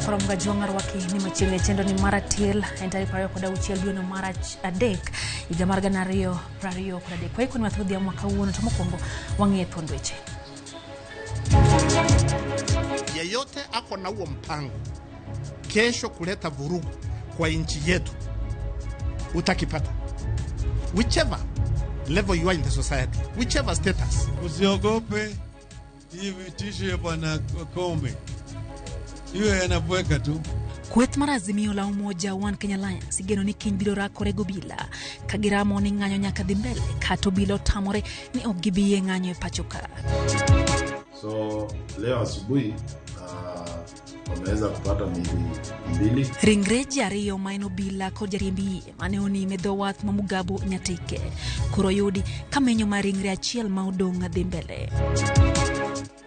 Nyakoro Mgajwang' arwaki ni machiegni e chenro ni mar atil en tarik 26 dweno mar adek higa mar 2023. Waikoni mathoth odhiambo ma kawuono to mokwongo wang'iye thuond weche. Yeyote ako na huo mpango kesho kuleta vurugu kwa nchi yetu utakipata, whichever level you are in the society, whichever status. Usiogope hii vitisho ya bwana Koome, iwe yanabweka tu. Kweth mar Azimio la Umoja One Kenya Alliance igeno ni kiny biro rakore gobila ka giramo ni ng'anyo nyaka dhi mbele kata obila otamore ni ok gibi yie ng'anyo e pacho ka. So leo asubuhi wameweza kupata miili mbili. Ringre ji ariyo ma en obila kod jariemb yie mane onim e dho wath ma Mugabo Nyatike koro oyudi ka menyo mar ringre achiel ma odong' dhi mbele.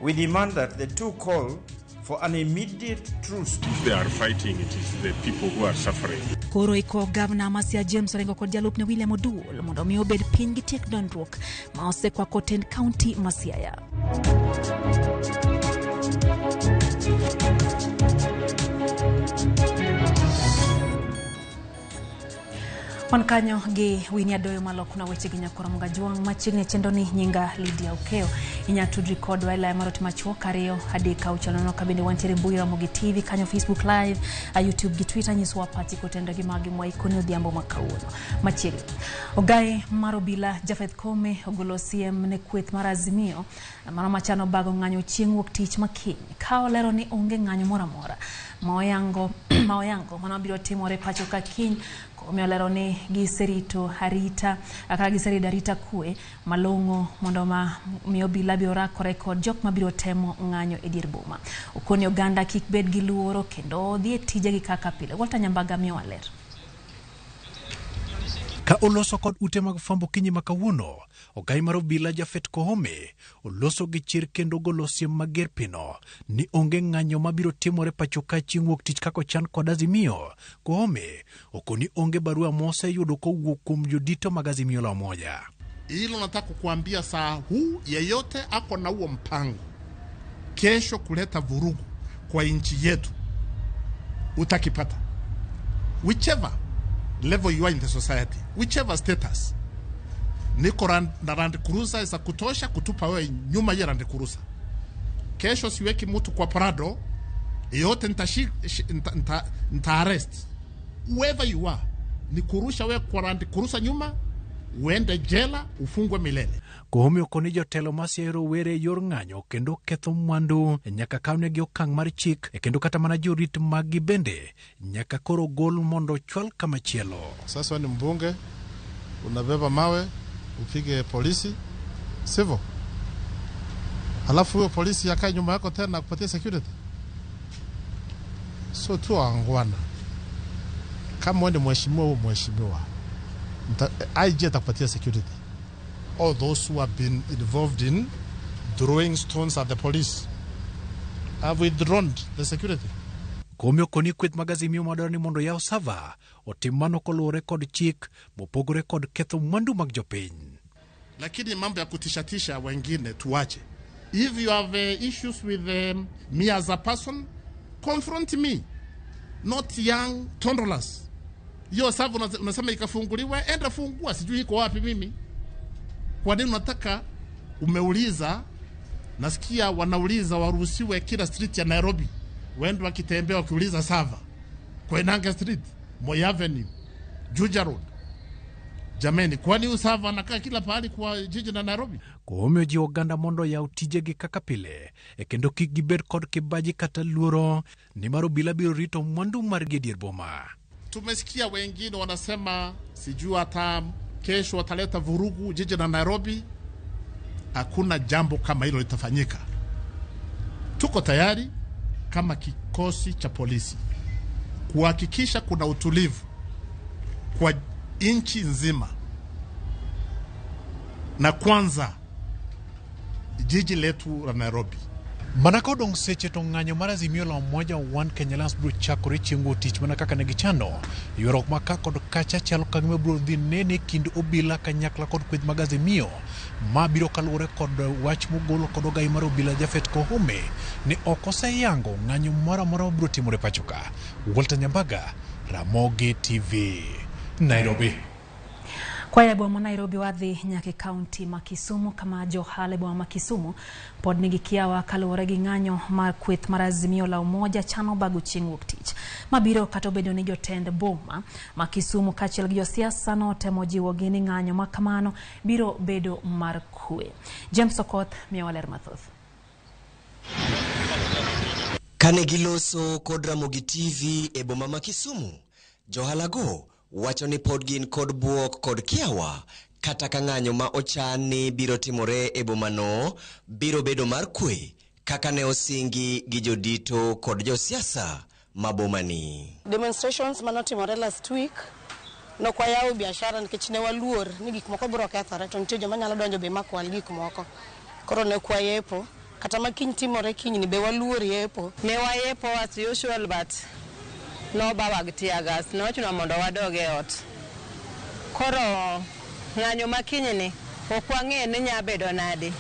We demand that the two call for an immediate truce. If they are fighting, it is the people who are suffering. Koro iko gavana ma Siaya James Orengo kod jalupne William Oduol mondo mi obed piny gitiek dondruok ma osekwako tend kaunti ma Siaya. Wan kanyo gi Winnie Adoyo malokna weche gi Nyakoro Mgajwang' machiegni e chenro ni nyinga Lydia Okeyo. Inya tudri kodwa e line mar ote machuok 2 3 6 0 ka bende wantiere mbui Ramogi TV kanyo Facebook Live, YouTube gi Twitter nyisowa pachi kotendo gi magi mwaikoni odhiambo ma kawuono. Machiegni. Ogaye mar obila Japheth Koome ogolo siem ne kweth mar Azimio mano machano bago ng'anyo chieng' wuok tich makiny ka olero ni onge ng'anyo moro amora ma oyango ma oyango mano biro timore pacho ka kiny. Koome olero ni giserito arita kata giserito arita kwe malong'o mondo ma mi obila biro rakore kod jok mabiro temo ng'anyo e dier boma. Okoni oganda kik bed gi luoro kendo dhi e tijegi kaka pile. Walter Nyambaga miyowa ler. Ka oloso kod ute mag fwambo kinyi ma kawuono, ogai mar obila Japhet Koome oloso gi chir kendo golo siem mager pino ni onge ng'anyo mabiro timore pacho ka chieng' wuok tich kaka ochan kod Azimio. Koome okoni onge barua moseyudo kowuok kuom jodito mag Azimio la Umoja. Hilo nataka kukuambia saa huu, yeyote ako na huo mpango kesho kuleta vurugu kwa nchi yetu utakipata, whichever level you are in the society, whichever status. Niko na Land Cruiser za kutosha kutupa wewe nyuma ya Land Cruiser. Kesho siweki mtu kwa Prado yote nita arrest whoever you are, ni kurusha wewe kwa Land Cruiser nyuma, uende jela ufungwe milele. Koome okoni jotelo ma Siaya rowere e yor ng'anyo kendo ketho mwandu nyaka kawnegi okang' mar chik kendo kata mana jorit maggi bende nyaka koro gol mondo ochwal kamachielo. Sasa wewe ni mbunge, unabeba mawe upige polisi, sivyo? Halafu huyo polisi akae nyuma yako tena akupatie security. So tu waangwana. Kama wewe ni mheshimiwa, wewe mheshimiwa, IG atakupatia security. All those who have been involved in throwing stones at the police have withdrawn the security. Koome okoni kweth mag Azimio madwaro ni mondo yaw sava otim mano koluwore kod chik mopogore kod ketho mwandu mag jopiny. Lakini mambo ya kutishatisha wengine tuache. If you have issues with me as a person, confront me, not young toddlers. Hiyo server unasema ikafunguliwa, enda fungua, sijui iko wapi mimi. Kwa nini unataka, umeuliza, nasikia wanauliza waruhusiwe kila street ya Nairobi. Waende wakitembea wakiuliza server. Koinange Street, Moi Avenue, Juja Road. Jameni, kwani huyu server anakaa kila pahali kwa jiji la Nairobi? Koome ojiwo oganda mondo oyaw tijegi kaka pile e kendo kik gibed kod kibaji kata luoro nimar obila biro rito mwandu margi e dier boma. Tumesikia wengine wanasema sijui hata kesho wataleta vurugu jiji la Nairobi. Hakuna jambo kama hilo litafanyika. Tuko tayari kama kikosi cha polisi kuhakikisha kuna utulivu kwa nchi nzima, na kwanza jiji letu la Nairobi. Mana kodong' seche to ng'anyo mar Azimio la Umoja One Kenya Alliance biro chakore chieng' wuok tich mana kaka ne gichano. Ywaruok ma ka kod kacha chalo ka gima biro dhi nene kind obila kanyakla kod kweth mag Azimio. Ma biro kaluwore kod wach mogol kod ogai mar obila Japhet Koome ni ok oseyango ng'anyo moro amora mabiro timore pacho ka. Walter Nyambaga, Ramogi TV, Nairobi. Kwaya e boma ma Nairobi wadhi nyaka e kaunti ma Kisumu kama johala e boma ma Kisumu pod nigi kiawa kaluwore gi ng'anyo mar kweth mar Azimio la Umoja chano bago chieng' wuok tich. Mabiro kata obedo ni jotend boma ma Kisumu kaachiel gi josiasa notemo jiwogi ni ng'anyo ma kamano biro bedo mar kwe. James Okoth miyowa ler mathoth. Kane giloso kod Ramogi TV e boma ma Kisumu, johalago wacho ni pod gin kod buok kod kiawa kata ka ng'anyo ma ochan ni biro timore e bomano biro bedo mar kwe kaka ne osingi gi jodito kod josiasa ma bomani. Demonstrations manotimore last week nok wayawo biashara nikech ne waluor ni gik moko biro kethore to nitie joma nyalo donjo be makwal gik moko. Koro ne ok wayepo kata ma kiny timore kiny ni be waluor yepo. Ne wayepo as usual but nobawa gi tear gas nochuno mondo wadog e ot. Koro ng'anyo ma kiny ni ok wang'e ni nya bedo nade.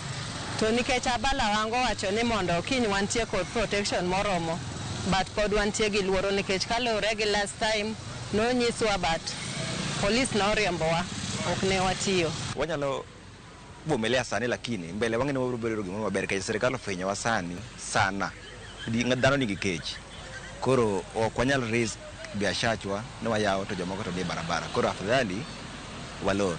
To nikech Abala Wango wacho ni mondo kiny wantie kod protection moromo, but pod wantie gi luoro nikech kaluwore gi last time nonyiswa but police noriembowa ok ne watiyo. Wanyalo vumilia sani lakini mbele wang'e ni wabiro bedo gimoro maber nikech sirikal ofwenyowa sani sana. Dhano nigi kech. Koro ok wanyal risk biashachwa ni wayawo to jomoko to nie barabara. Koro afadhali walor.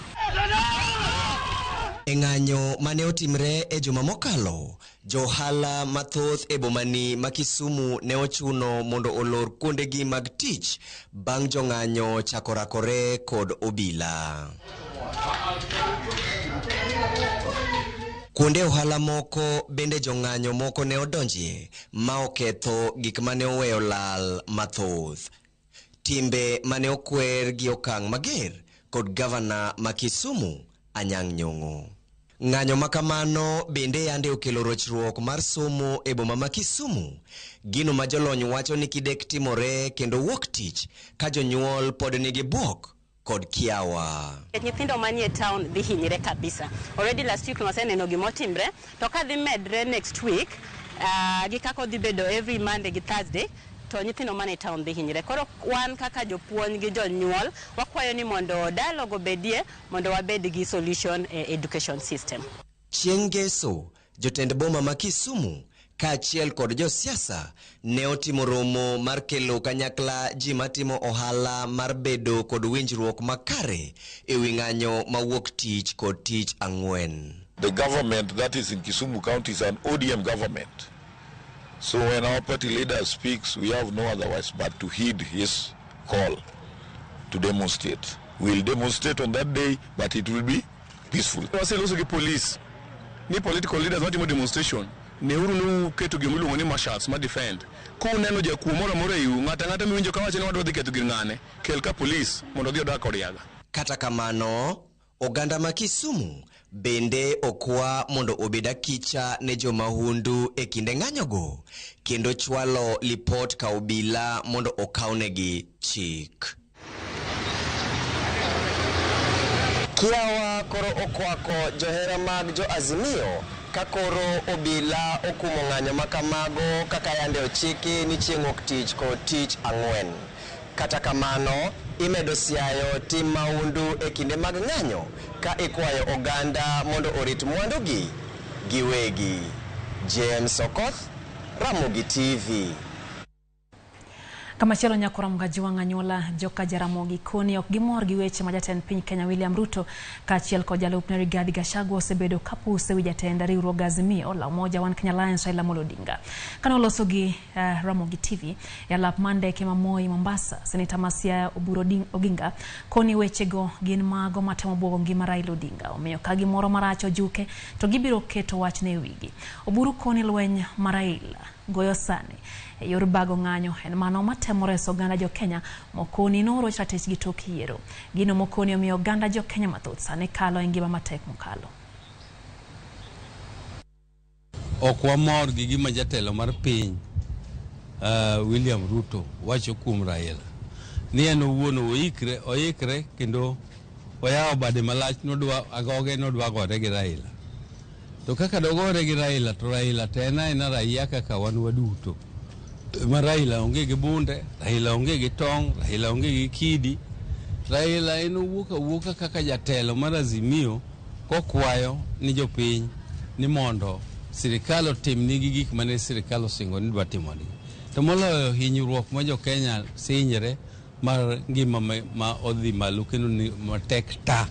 E ng'anyo mane otimre e juma mokalo, johala mathoth e bomani ma Kisumu ne ochuno mondo olor kuondegi mag tich bang' jong'anyo chako rakore kod obila. Kuonde ohala moko bende jong'anyo moko ne odonjie ma oketho gik mane oweyo lal mathoth. Timbe mane okwer gi okang' mager kod gavana ma Kisumu Anyang' Nyong'o. Ng'anyo ma kamano bende yande okelo rochruok mar somo e boma ma Kisumu, gino ma jolony wacho ni kidek timore kendo wuok tich ka jonyuol pod nigi buok kod kiawa. Nyithindo manie town dhi hinyre kabisa. Already last week waseneno gimotimre, to ka dhi medre next week, gi kaka odhi bedo every Monday gi Thursday, to nyithindo manie town dhi hinyre. Koro wan kaka jopuonj gi jonyuol, wakwayo ni mondo dialogue obedie mondo wabed gi solution e education system. Chieng' Ngeso, jotend boma ma Kisumu kaachiel kod josiasa ne otimo romo mar kelo kanyakla ji matimo ohala mar bedo kod winjruok makare e wi ng'anyo mawuok tich kod tich ang'wen. The government that is in Kisumu County is an ODM government. So when our party leader speaks, we have no otherwise but to heed his call to demonstrate. We'll demonstrate on that day, but it will be peaceful. Waseloso gi police ni political leaders matimo demonstration neuru ni uketo gima ni marshals ma defend. Kuneno jakuo moro amora eiu, ng'ato ang'ata miwinjo kawacho ni wadwa dhi ketho gir ng'ane, kel ka police mondo odhi odak kod yaga. Kata kamano, oganda ma Kisumu bende okwa mondo obed akicha ne jomahundu e kinde ng'anyogo kendo chwalo lipot ka obila mondo okawnegi chik. Kiawa koro okwako johera mag jo Azimio ka koro obila okumo ng'anyo makamago kaka yande ochiki ni chieng' wuok tich kod tich ang'wen. Kata kamano, imedo siayo tim mahundu e kinde mag ng'anyo ka ikwayo oganda mondo orit mwandugi giwegi. James Okoth, Ramogi TV. Kamachielo nyakora Mgajiwang' anyuola joka Jaramogi koni ok gimor gi weche ma jatend piny Kenya William Ruto kaachiel kod jalupne Rigathi Gachagua osebedo kapuse wi jatend riwruog Azimio la Umoja One Kenya Alliance Raila Amolo Odinga. Kane oloso gi Ramogi TV e alap mar ndeke ma Moi Mombasa, Seneta ma Siaya Oburu Oginga koni wechego gin mago matemo buogo ngima Raila Odinga. Omiyo ka gimoro marach ojuke to gibiro keto wachne e wigi. Oburu koni lweny ma Raila goyo sani e yor bago ng'anyo en mano matemo reso oganda jo Kenya mokoni noroch ratich gi tok yiero. Gino mokoni omiyo oganda jo Kenya mathoth sani kalo e ngima matek mokalo. Ok wamor gi gima jatelo mar piny William Ruto wacho kuom Raila. Ni en owuon oikre kendo oyawo bade malach nodwa agoge nodwa gore gi Raila. To kaka dogore gi Raila to Raila to en aena raia kaka wan waduto. Ma Raila onge gi bunde, Raila onge gi tong', Raila onge gi kidi. Raila en owuok awuoka kaka jatelo mar Azimio kokwayo ni jopiny ni mondo sirikal otimnigi gik mane sirikal osingo ni dwa timonegi. To moloyo hinyruok ma jo Kenya sinyre mar ngima ma odhi malo kendo ni matek ta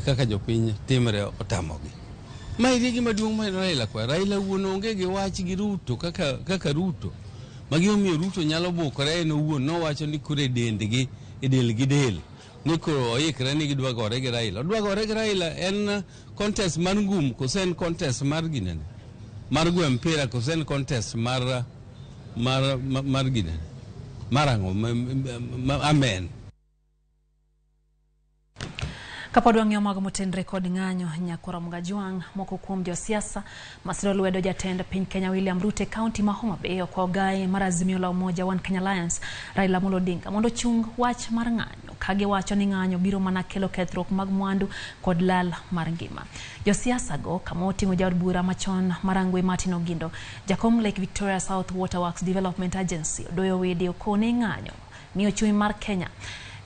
kaka jopiny timre otamogi. Ma eri gima duong' ma Raila kwayo. Raila wuon onge gi wach gi Ruto kaka Ruto. Magi omiyo Ruto nyalo bukore en owuon nowacho ni koro e dendgi e del gi del. Ni koro oikre ni gidwa gore gi Raila. Odwa gore gi Raila en contest mar ngum koso en contest mar ginene? Mar gwe mpira koso en contest mar ginene? Mar ang'o? Amen. Kapod wang'iyo mago motenre kod ng'anyo Nyakoro Mgajwang', moko kuom josiasa masiro lwedo jatend piny Kenya William Ruto e kaunti ma Homa Bay okwa ogaye mar Azimio la Umoja One Kenya Alliance Raila Amolo Odinga mondo ochung wach mar ng'anyo ka giwacho ni ng'anyo biro mana kelo kethruok mag mwandu kod lal mar ngima. Josiasa go kama oting'o jaod bura machon Marangwe Martin Ogindo, jakom Lake Victoria South Waterworks Development Agency Odoyo Wede okone ng'anyo miyo ochumi mar Kenya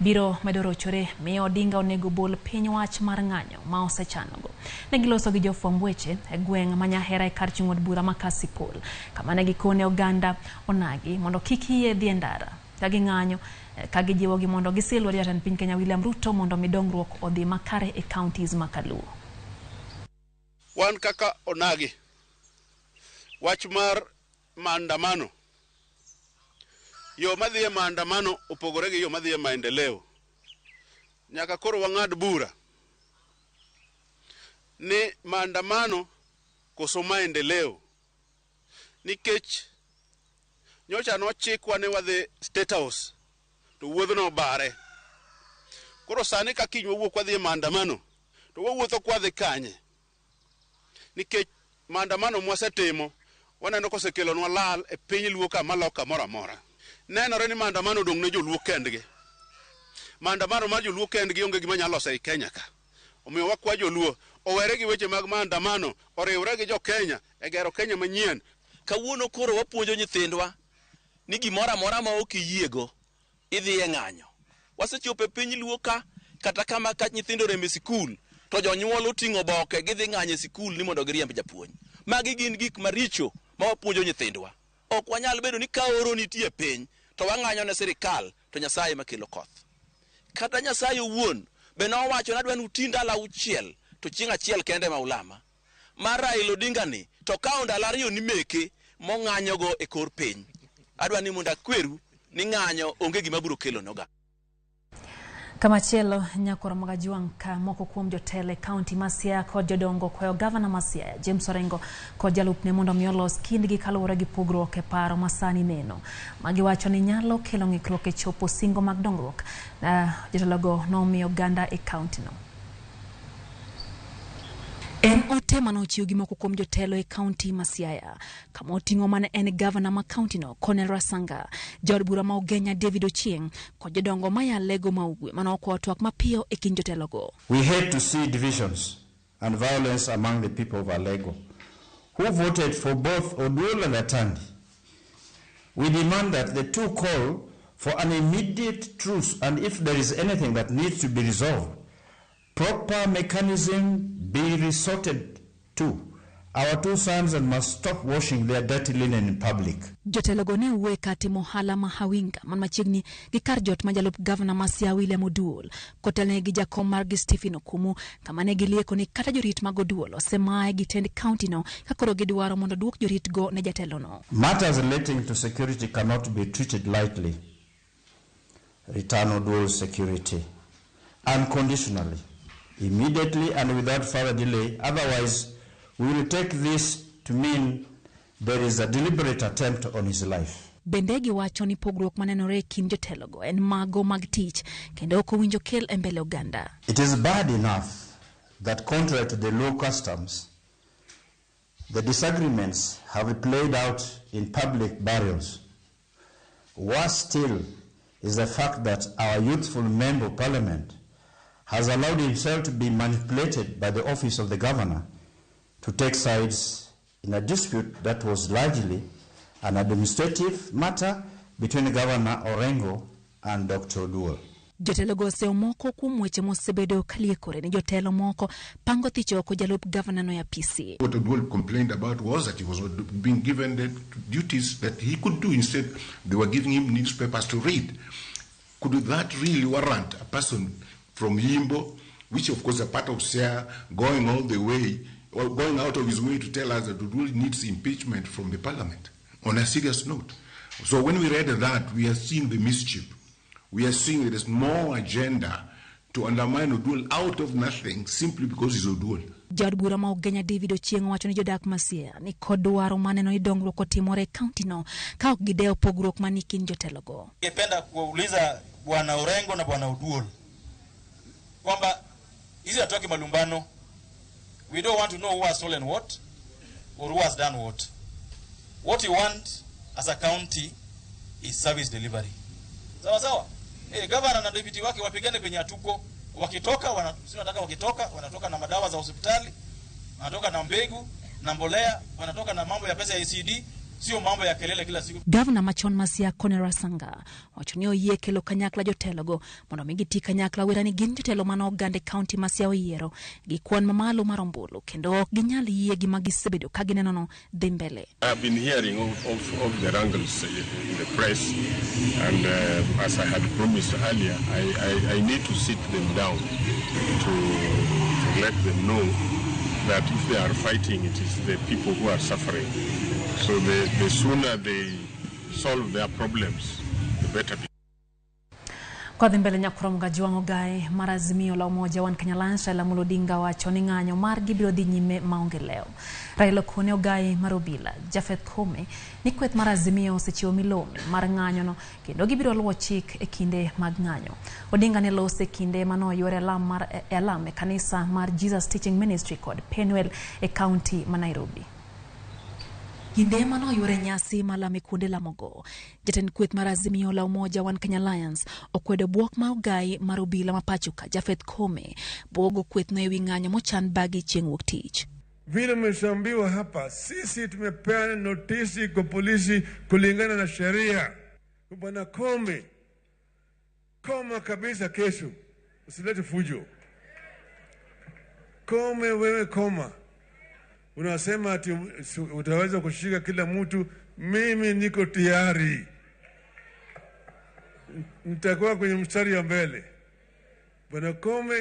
biro medo rochore miyo Odinga onego bol piny wach mar ng'anyo ma osechanogo. Ne giloso gi jofwamb weche e gweng' ma Nyahera e kar chung' od bura ma Kasipul, kama ne gikone oganda onagi mondo kik yie dhi e ndara ka ging'anyo ka gijiwogi mondo gisil lwedo jatend piny Kenya William Ruto mondo mi dongruok odhi makare e counties ma Kaluo. Wan kaka onagi, wach mar maandamano, yo madhi e maandamano opogore gi yo madhi e maendeleo. Nyaka koro wang'ad bura ni maandamano koso maendeleo, nikech nyocha nochikwa ni wadhi State House to wuodhno obare. Koro sani ka kiny wawuok wadhi e maandamano to wawuotho kwadhi kanye? Nikech maandamano mwasetimo waneno kosekelonwa lal e piny Luo ka maloka moro amora. Nenore ni maandamano odong' ne joluo kendgi. Maandamano mar joluo kendgi onge gima nyalo loso ei Kenya ka. Omiyo wakwa joluo owere gi weche mag maandamano, oriwre gi jo Kenya e gero Kenya manyien. Kawuono koro wapuonjo nyithindwa ni gimoro amora ma ok iyiego idhi e ng'anyo. Wasechopo e piny Luo ka kata kama ka nyithindo orem e sikul to jonyuol oting'o oboke gidhi ng'anyo e sikul ni mondo giriemb japuonj. Magi gin gik maricho ma wapuonjo nyithindwa. Ok wanyal bedo ni ka oro nitie piny to wang'anyo ne sirikal to Nyasaye makelo koth. Kata Nyasaye owuon be nowacho ni adwa ni uti ndalo 6 to chieng' achiel kende ma ulama. Mar Raila Odinga ni to kawo ndalo 2 ni meke mong'anyogo e kor piny. Adwa ni mondo akweru ni ng'anyo onge gima biro kelonoga. Kamachielo Nyakoro Mgajwang' ka moko kuom jotelo e kaunti ma Siaya kod jodongo kwayo gavana ma Siaya James Orengo kod jalupne mondo mi olos kindgi kaluwore gi pogruok e paro ma sani neno. Magiwacho ni nyalo kelo ng'ikruok e chopo singo mag dongruok. Jotelogo nomiyo oganda e kaunti no. En ote manochiw gi moko kuom jotelo e kaunti ma Siaya, kama oting'o mane en gavana ma kaunti no Cornel Rasanga, jaod bura ma Ugenya David Ochieng' kod jodongo maya Lego ma Ugwe mane okwayo twak mapiyo e kind jotelogo. We hate to see divisions and violence among the people of Alego who voted for both Oduol and Atandi. We demand that the two call for an immediate truce, and if there is anything that needs to be resolved, proper mechanism be resorted to. Our two sons and must stop washing their dirty linen in public. Jotelogo ne wuoyo ka timo ohala ma Hawinga man machiegni gi kar jot ma jalup gavana ma Siaya William Oduol kotelnegi gi jakom margi Stephen Okumu, kama ne gilieko ni kata jorit mag Oduol osemaye gi tend kaunti no ka koro gidwaro mondo duok joritgo ne jatelono. Matters relating to security cannot be treated lightly. Return Oduol's security unconditionally, immediately and without further delay. Otherwise, we will take this to mean there is a deliberate attempt on his life. Bende giwacho ni pogruok manenore e kind jotelogo en mago mag tich kendo ok owinjo kel e mbele oganda. It is bad enough that contrary to the law customs, The disagreements have played out in public burials. Worse still is the fact that our youthful member of parliament has allowed himself to be manipulated by the office of the governor to take sides in a dispute that was largely an administrative matter between Governor Orengo and Dr. Oduol. Jotelo go oseyo moko kuom weche mosebedo kaliekore ni jotelo moko pango thich oko jalup gavana no e apisi. What Oduol complained about was that he was not being given the duties that he could do. Instead, they were giving him newspapers to read. Could that really warrant a person from Yimbo, which of course is a part of Siaya, going all the way, or going out of his way to tell us that Oduol needs impeachment from the parliament? On a serious note. So when we read that, we are seeing the mischief. We are seeing there is more agenda to undermine Oduol out of nothing simply because he's Oduol. Jaod bura ma Ugenya David Ochieng wacho ni jodak ma Siaya ni kod dwaro maneno ni dongruok otimore e kaunti no ka ok gidewo pogruok mani kind jotelogo. Ningependa kuwauliza Bwana Orengo na Bwana Oduol kwamba hizi hatuweki malumbano. We don't want to know who has stolen what or who has done what. What we want as a county is service delivery. Sawa sawa. Governor na deputy wake wapigane penye hatuko. Wakitoka nataka wakitoka wanatoka na madawa za hospitali, wanatoka na mbegu na mbolea, wanatoka na mambo ya pesa ya ECD, sio mambo ya kelele kila siku. Gavana machon ma Siaya Cornel Rasanga wacho ni oyie kelo kanyakla jotelogo mondo mi giti kanyakla wera ni gin jotelo mane oganda e kaunti ma Siaya oyiero gi kwan mamalo mar ombulu kendo ok ginyal yie gima gisebedo ka gineno no dhi mbele. I have been hearing of the wrangles in the press, and as I had promised earlier, I need to sit them down to let them know that if they are fighting, it is the people who are suffering. So the sooner they solve their problems, the better. Kwa dhi mbele nyakuro Mgajwang' Ogae mar Azimio la Umoja One Kenya Alliance Raila Amolo Odinga wacho ni ng'anyo margi biro dhi nyime maonge lewo. Raila okone Ogae mar Obila Japheth Koome ni kweth mar Azimio osechiwo milome mar ng'anyono kendo gibiro luwo chik e kinde mag ng'anyo. Odinga ne loso e kinde manoywore alam e kanisa mar Jesus Teaching Ministry kod Penuel e kaunti ma Nairobi. Kinde manoywore nyasi malame kuonde lamogo, jatend kweth mar Azimio la Umoja One Kenya Alliance okwedo bwok ma Ogai mar Obila ma pacho ka Japheth Koome bwogo kwethno ewi ng'anyo mochan bagi chieng' wuok tich. Vile mmeshaambiwa hapa, sisi tumepeana notisi kwa polisi kulingana na sheria. Bwana Koome, koma kabisa kesho, usilete fujo. Koome wewe koma. Unasema ati utaweza kushika kila mtu, mimi niko tayari. Nitakuwa kwenye mstari wa mbele. Bwana Koome,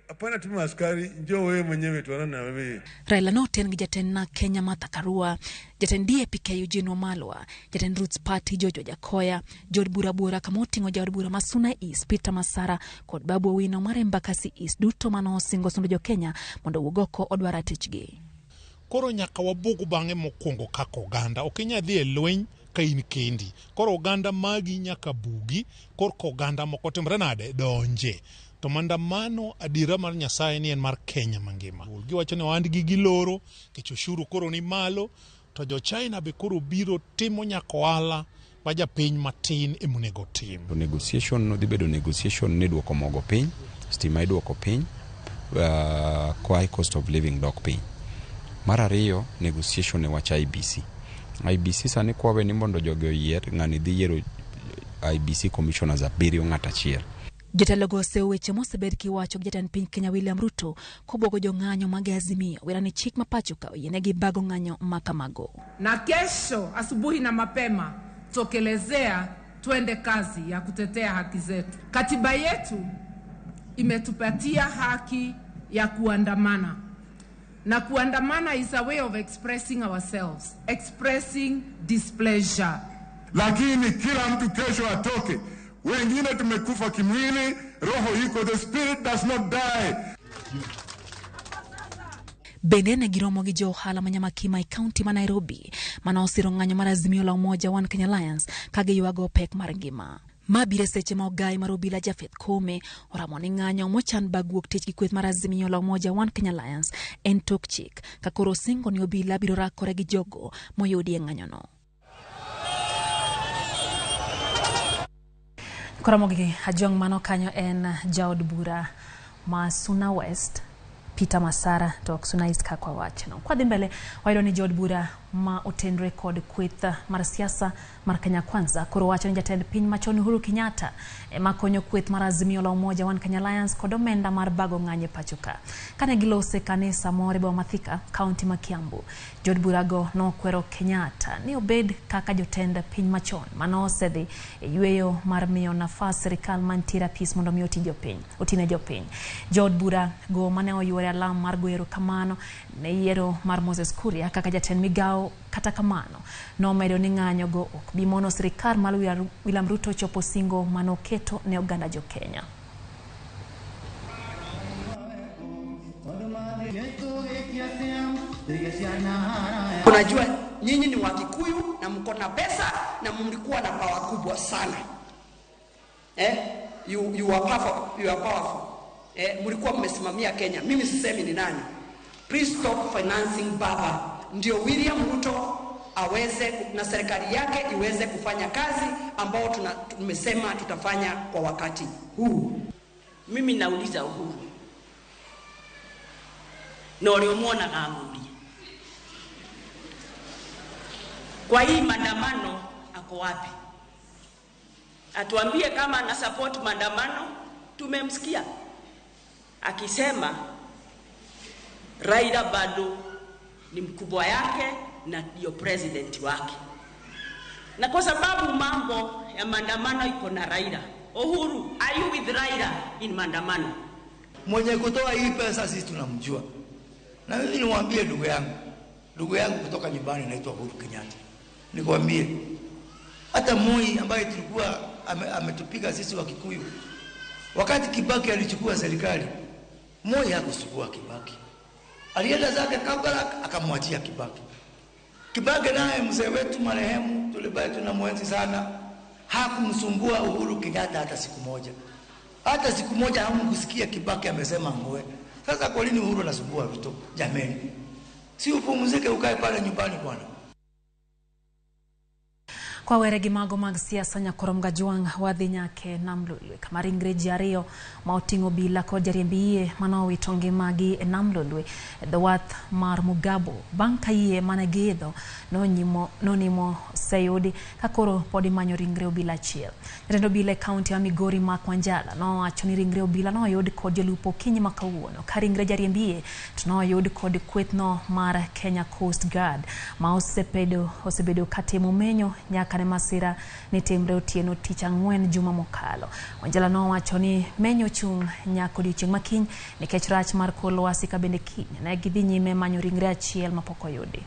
hapana tuma askari, njoo wewe mwenyewe tuonane na wewe. Raila noten gi jatend NARC Kenya Martha Karua, jatend DAP-K Eugene Wamalwa, jatend Roots Party George Wajackoyah, jood bura buora kamoting'o jaod bura ma Suna East Peter Masara kod Babu Owino mar Embakasi East duto mane osingo sundo jo-Kenya mondo owuog oko odwar ratichgi. Koro nyaka wabug bang'e mokwongo kaka oganda. Ok inyal dhi e lweny ka in kendi. Koro oganda magi nyaka bugi, korka oganda moko timre nade? Donje. To maandamano adiera mar Nyasaye ni en mar Kenya mangima. Giwacho ni ohandgi giloro, nikech ushuru koro ni malo, to jo China be koro biro timo nyaka ohala ma japiny matin emonego tim. To negotiation no dhi bedo negotiation ni duoko mogo piny, stima iduoko piny, high cost of living dok piny. Mar ariyo, negotiation e wach IEBC. IEBC sani kwawe ni mondo jogi oyier, ng'ani dhi yiero IEBC commissioners 7 ng'at achiel. Jotelogo osewo weche mosebed kiwacho gi jatend piny Kenya William Ruto kobwogo jong'anyo mag Azimio wera ni chik ma pacho ka oyienegi bago ng'anyo ma kamago. Na kesho asubuhi na mapema tokelezea twende kazi ya kutetea haki zetu. Katiba yetu imetupatia haki ya kuandamana. Na kuandamana is a way of expressing ourselves, expressing displeasure. Lakini kila mtu kesho atoke. Wengine tumekufa kimwili, roho iko, the spirit does not die. Bende ne giromo gi jo ohala ma Nyamakima e kaunti ma Nairobi mane osiro ng'anyo mar Azimio la Umoja One Kenya Alliance ka giywago pek mar ngima. Ma biro e seche ma ogai mar obila Japheth Koome oramo ni ng'anyo mochan bang' wuok tich gi kweth mar Azimio la Umoja One Kenya Alliance en tok chik ka koro osingo ni obila biro rakore gi jogo moyudi e ng'anyono. Koro mogik Ajwang' mano kanyo en jaod bura ma Suna West Peter Masara to ok Suna East kaka wawachno. Kwadhi mbele wayudo ni jood bura ma otenre kod kweth mar siasa mar Kenya Kwanza koro wacho ni jatend piny machon Uhuru Kenyatta ema konyo kweth mar Azimio la Umoja One Kenya Alliance kod omenda mar bago ng'anyo e pacho ka. Kane gilose e kanisa moro e boma ma Thika, kaunti ma Kiambu, jood burago nokwero Kenyatta ni obed kaka jotend piny machon mane osedhi e yweyo mar miyo nafas sirikal mantiere apis mondo mi oti jopiny, otine jopiny. Jood bura go mane oyuore alam mar goyo erokamano ne yiero mar Moses Kuria kaka jatend migawo kata kamano nomedo ni ng'anyo go ok bi mono sirikal mar William Ruto chopo singo mane oketo ne oganda jo Kenya. Unajua nyinyi ni Wakikuyu na mko na pesa na mlikuwa na power kubwa sana. You are powerful, you are powerful. Mlikuwa mmesimamia Kenya. Mimi sisemi ni nani. Please stop financing baba. Ndio William Ruto aweze na serikali yake iweze kufanya kazi ambao tumesema tutafanya kwa wakati huu. Mimi nauliza Uhuru. Na uliomwona amuri. Kwa hii maandamano ako wapi? Atuambie kama ana support maandamano. Tumemsikia akisema Raila bado ni mkubwa yake na ndio president wake. Na kwa sababu mambo ya maandamano iko na Raila, Uhuru, are you with Raila in maandamano? Mwenye kutoa hii pesa sisi tunamjua. Na mimi niwaambie ndugu yangu kutoka nyumbani anaitwa Uhuru Kenyatta. Nikwambie hata Moi ambaye tulikuwa ametupiga sisi wa Kikuyu, wakati Kibaki alichukua serikali, Moi hakuchukua Kibaki. Alienda zake Kabarak akamwachia Kibaki. Kibaki naye mzee wetu marehemu tulibaki tunamwenzi sana, hakumsumbua Uhuru Kenyatta hata siku moja. Hata siku moja hamkusikia Kibaki amesema ngoe. Sasa kwa nini Uhuru anasumbua Ruto? Jameni, si upumzike ukae pale nyumbani bwana. Kwa were gi mago mag siasa nyakorom Gajwang' wadhi nyake Nam Lolwe kama ringre ji ariyo ma oting'o obila kod jariemb yie mane owito ngimagi e Nam Lolwe e dho wath mar Mugabo bang' ka yie mane giidho nonimo oseyudi ka koro pod imanyo ringre obila achiel. Jatend obila e kaunti ma Migori Mark Wanjala nowacho ni ringre obila noyud kod jolupo okinyi ma kawuono ka ringre jariemb yie to noyud kod kwethno mar Kenya Coast Guard ma osebedo katimo menyo nyaka ne masira ne timre otieno tich ang'wen juma mokalo. Wanjala nowacho ni menyo chung' nyaka odiochieng' makiny nikech rach mar kor lwasi ka bende kiny ne gidhi nyime manyo ringre achiel mapok oyudi.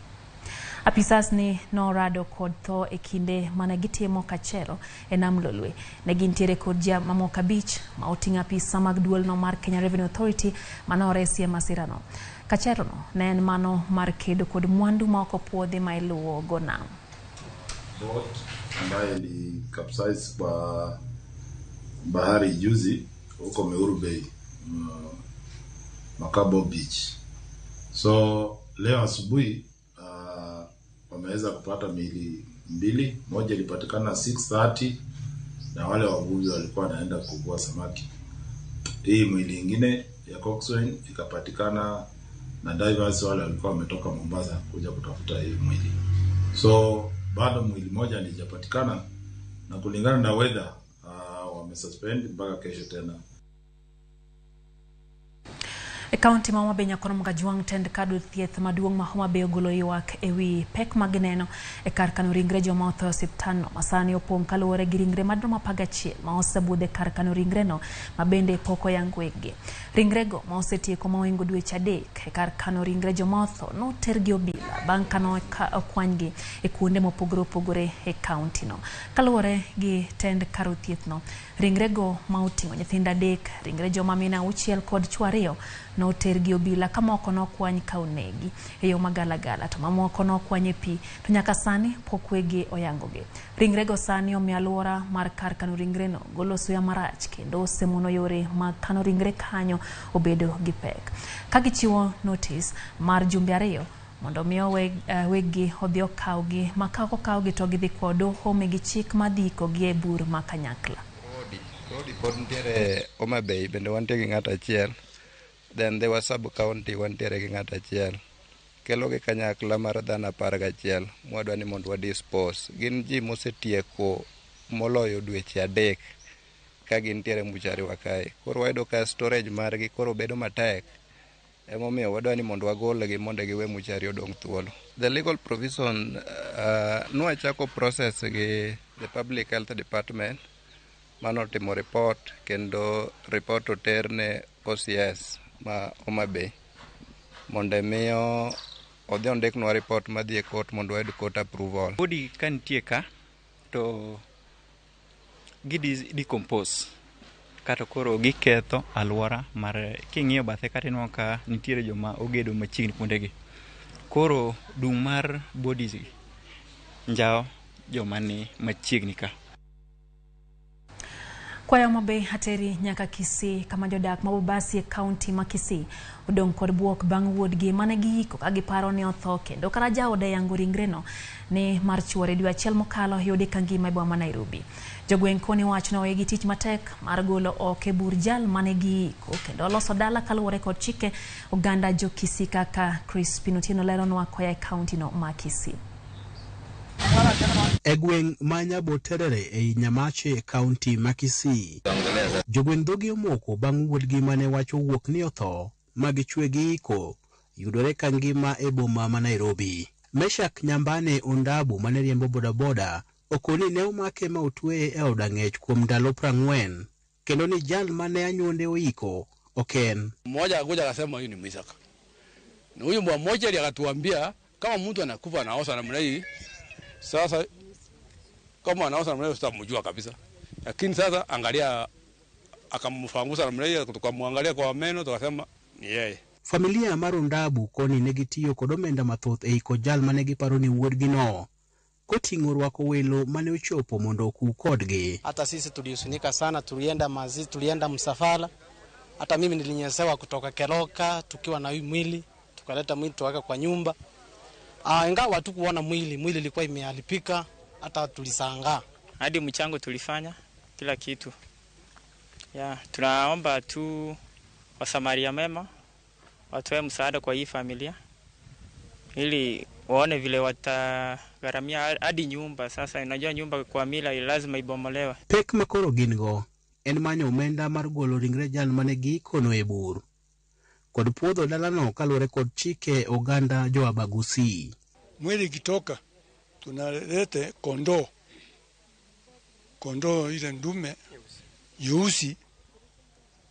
Apisas ni norado kod tho e kinde mane gitimo kachero e Nam Lolwe. Ne gintiere kod ji mamoko 5 ma oting'o apisa mag duolno mar Kenya Revenue Authority mane oresi e masirano. Kacherono ne en mano mar kedo kod mwandu ma ok opuodhi ma iluwo go nam. Boat ambaye ili capsize kwa bahari juzi huko Meuru Bay, Makabo Beach. So leo asubuhi wameweza kupata miili 2, moja ilipatikana 6:30 na wale wavuvi walikuwa wanaenda kuvua samaki. Hii mwili ingine ya coxswain ikapatikana na divers wale walikuwa wametoka Mombasa kuja kutafuta hii mwili. So bado mwili moja halijapatikana na kulingana na weather wamesuspend mpaka kesho tena. E kaunti ma Homa Bay nyakorom Gajwang' tend kad thieth maduong' ma Homa Bay ogolo ywak ewi pek mag neno e kar kano ringre joma otho e osiptandno ma sani opong' kaluwore gi ringre madirom 11 ma osebudho e kar kano ringreno ma bende pok oyang weggi. Ringrego ma osetieko ma ohingo dweche 3 e kar kano ringre joma otho noter gi obila bang' ka nokwanygi e kuonde mopogore opogore e kauntino. Kaluwore gi tend kar thiethno, ringrego ma oting'o nyithindo 3, ringre joma mine 6 kod chwo 2 Noter gi obila ka moko nokwany ka onegi e yo magalagala to mamoko nokwany e pi to nyaka sani pok wegi oyangogi. Ringrego sani omiyo alwora mar kar kano ringreno golo suya marach kendo osemono yore mag kano ringre kanyo obedo gi pek. Ka gichiwo notis mar jumbe 2 mondo mi weggi odhi okawgi, ma ka ok okawgi to gidhi kwayo doho migi chik madhi ikogi e bur ma kanyakla. Rodi pod nitiere Homa Bay bende wantie gi ng'ato achiel, then Ndhiwa sub county wantiere gi ng'ato achiel. Kelo gi kanyakla mar dhano 11 mwadwa ni mondo wa dispose. Gin ji mosetieko moloyo dweche 3 ka gintiere muchari wa kae. Koro wayudo ka storage margi koro bedo matek. Emomiyo wadwa ni mondo wagolgi mondo giwe muchari odong' thuolo. The legal provision nwachako process gi the public health department manotimo report kendo report oter ne OCS ma Homa Bay mondo miyo odhi ondiknwa report madhi e court mondo wayud court approval. Body ka nitie ka to gi decompose kata koro giketho alwora mar king'iyo bathe kata ineno ka nitiere joma ogedo machiegni kuondegi. Koro dung' mar bodies gi njawo joma ni machiegni ka. Kwayo Homa Bay ateri nyaka Kisii kama jodak ma Bobasi e kaunti ma Kisii odong' kod buok bang' wuodgi mane giiko ka giparo ni otho kendo kata jaode yango ringreno ni mar chuore dwe achiel mokalo yudi ka ngima e boma ma Nairobi. Jogweng' koni wach nowegi tich matek mar golo oko e bur jal mane giiko kendo loso dala kaluwore kod chike oganda jo Kisii kaka Crispin Otieno leronwa koya e kaunti no ma Kisii. E gweng' ma Nyaboterere ei Nyamache, kaunti ma Kisii, jogweng' dhogi omoko bang' wuodgi mane wach owuok ni otho ma gichwe giiko yudore ka ngima e boma ma Nairobi. Meshak Nyambane Ondabu mane riembo bodaboda okoni ne omake ma otweye e od ang'ech kuom ndalo 40 kendo ni jal mane anyuonde oiko ok en. Mmoja akakuja akasema huyu ni Mwisaka. Na huyu mmoja akatuambia kama mtu anakufa anaoza namna hii, sasa kama anaoza namna hiyo tutamjua kabisa. Lakini sasa angalia, akamfangusa namna hiyo, tukamwangalia kwa meno tukasema ni yeye. Familia mar Ondabu koni ne gitiyo kod omenda mathoth e iko jal mane giparo ni wuodgi no koting'o rwako welo mane ochopo mondo oku kodgi. Hata sisi tulihuzunika sana, tulienda mazishi, tulienda msafara. Hata mimi nilinyesewa kutoka Keroka tukiwa na huyu mwili, tukaleta mwili tukaweka kwa nyumba. Ingawa hatukuona mwili, mwili ilikuwa imeharibika, hata tulisangaa. Hadi mchango tulifanya kila kitu. Ya, tunaomba tu wasamaria mema watoe msaada kwa hii familia ili waone vile watagharamia hadi nyumba. Sasa unajua nyumba kwa mila lazima ibomolewe. Pek makoro gin go en manyo omenda mar golo ringre jal mane giikono e bur kod puodho dalano kaluwore kod chike oganda jo Abagusi. Mwili ikitoka tunalete kondoo, kondoo ile ndume nyeusi,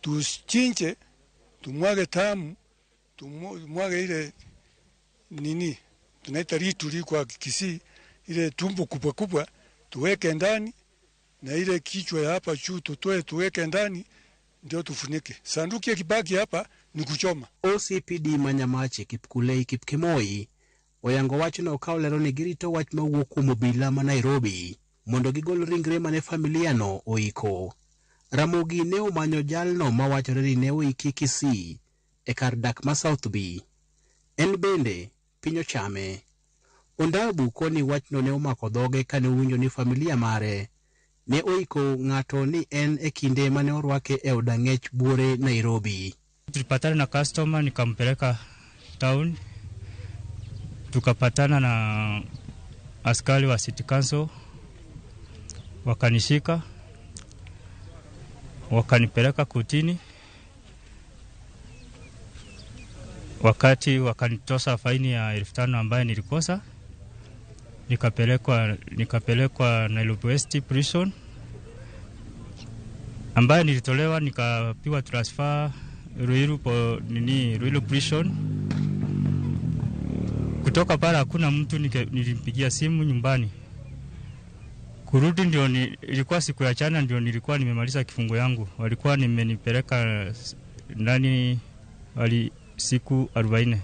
tuchinje, tumwage tamu, tumwage ile nini tunaita rituli kwa Kisii, ile tumbo kubwa kubwa tuweke ndani, na ile kichwa ya hapa juu tutoe tuweke ndani, ndio tufunike. Sanduku ya kibaki hapa ni kuchoma. OCPD Manyamache Kipkulei Kipkemoi oyango wachno ka olero ni girito wach mawuok kuom obila ma Nairobi mondo gigol ringre mane familia no oiko. Ramogi ne omanyo jalno mawachore ni ne oiki Kisii e kar dak ma South B. En bende piny ochame. Ondabu koni wachno ne omako dhoge kane owinjo ni familia mare ne oiko ng'ato ni en e kinde mane orwake e od ang'ech buore Nairobi. Tulipatana na customer nikampeleka town, tukapatana na askari wa city council, wakanishika wakanipeleka kotini. Wakati wakanitosa faini ya 5,000 ambayo nilikosa, nikapelekwa Nairobi West Prison ambayo nilitolewa, nikapiwa transfer Ruiru Ruiru Prison. Kutoka pale hakuna mtu nilimpigia simu nyumbani. Kurudi ndio ilikuwa siku ya jana, ndio nilikuwa nimemaliza kifungo yangu. Walikuwa nimenipeleka ndani wali siku 40.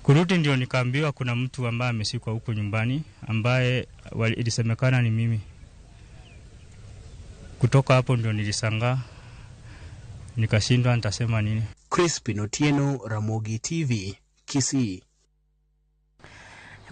Kurudi ndio nikaambiwa kuna mtu ambaye amesikwa huko nyumbani ambaye ilisemekana ni mimi. Kutoka hapo ndio nilishangaa, nikashindwa nitasema nini. Crispin Otieno, Ramogi TV, Kisii.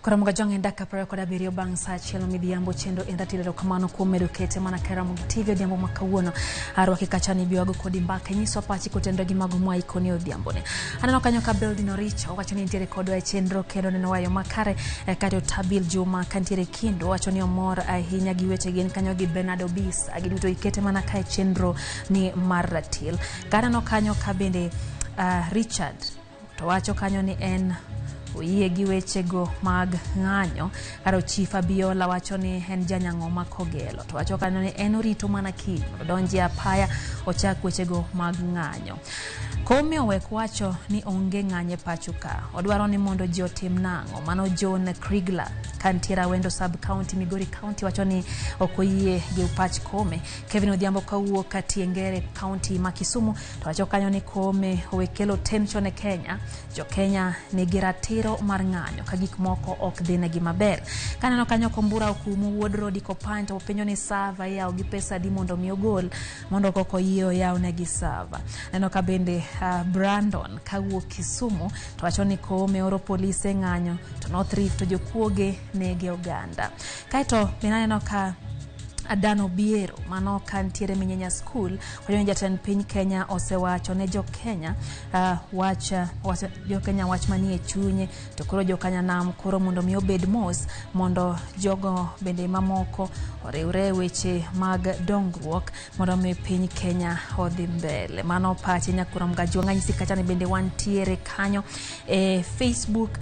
Kora Mugajwang' en dakika 27 bang' sa achiel midhiambo chendo en ratiro erokamano kuom medo kete mana ka Ramogi TV odhiambo ma kawuono. Arwaki kacha ni biwago kodi mbaka nyiso pachi kotenore gi mago mwaikoni odhiamboni. Aneno kanyo ka Beldin Oricho owacho ni nitiere kodwa e chenro kendo neno wayo makare kata Otabil Juma kantiere Kindu owacho ni omor ahinya gi weche gin kanyo gi Bernard Obis giduto ikete mana ka e chenro ni mar ratil. Kaneno kanyo ka bende Richard to wacho kanyo ni en oyie gi wechego mag ng'anyo. Karo Chief Abiola wacho ni en janyang'oma Kogelo to wacho kanyo ni en orito mana kiny mondo odonji apaya ochak wechego mag ng'anyo. Koome owek wacho ni onge ng'anyo e pacho ka, odwaro ni mondo ji otim nang'o. Mano John Krigler kantiere Awendo Sub County, Migori County wacho ni ok oyie gi pach Koome. Kevin Odhiambo kawuok Katiengere County ma Kisumu to wacho kanyo ni Koome owe kelo tension e Kenya. Jo Kenya nigi ratiro mar ng'anyo ka gik moko ok dhinegi maber. Kaneno kanyo Kombura okumu wuod Rodi Kopany to openjo ni sava iyawo gi pesa adi mondo mi ogol mondo kok oyie oyawnegi sava. Neno ka bende Brandon kawuok Kisumu to wacho ni Koome oro polise ng'anyo to North Rift to jokuoge nege oganda. Kaeto bende aneno ka Adano Biero mano kantiere Minyenya School wacho ni jatend piny Kenya osewacho ne jo Kenya wach jo Kenya wach manie chunye to koro jo Kenya nam koro mondo mi obed mos mondo jogo bende mamoko oriwre weche mag dongruok mondo mi piny Kenya odhi mbele. Mano pache Nyakura Mgajwang' anyisi kacha ni bende wantiere kanyo e Facebook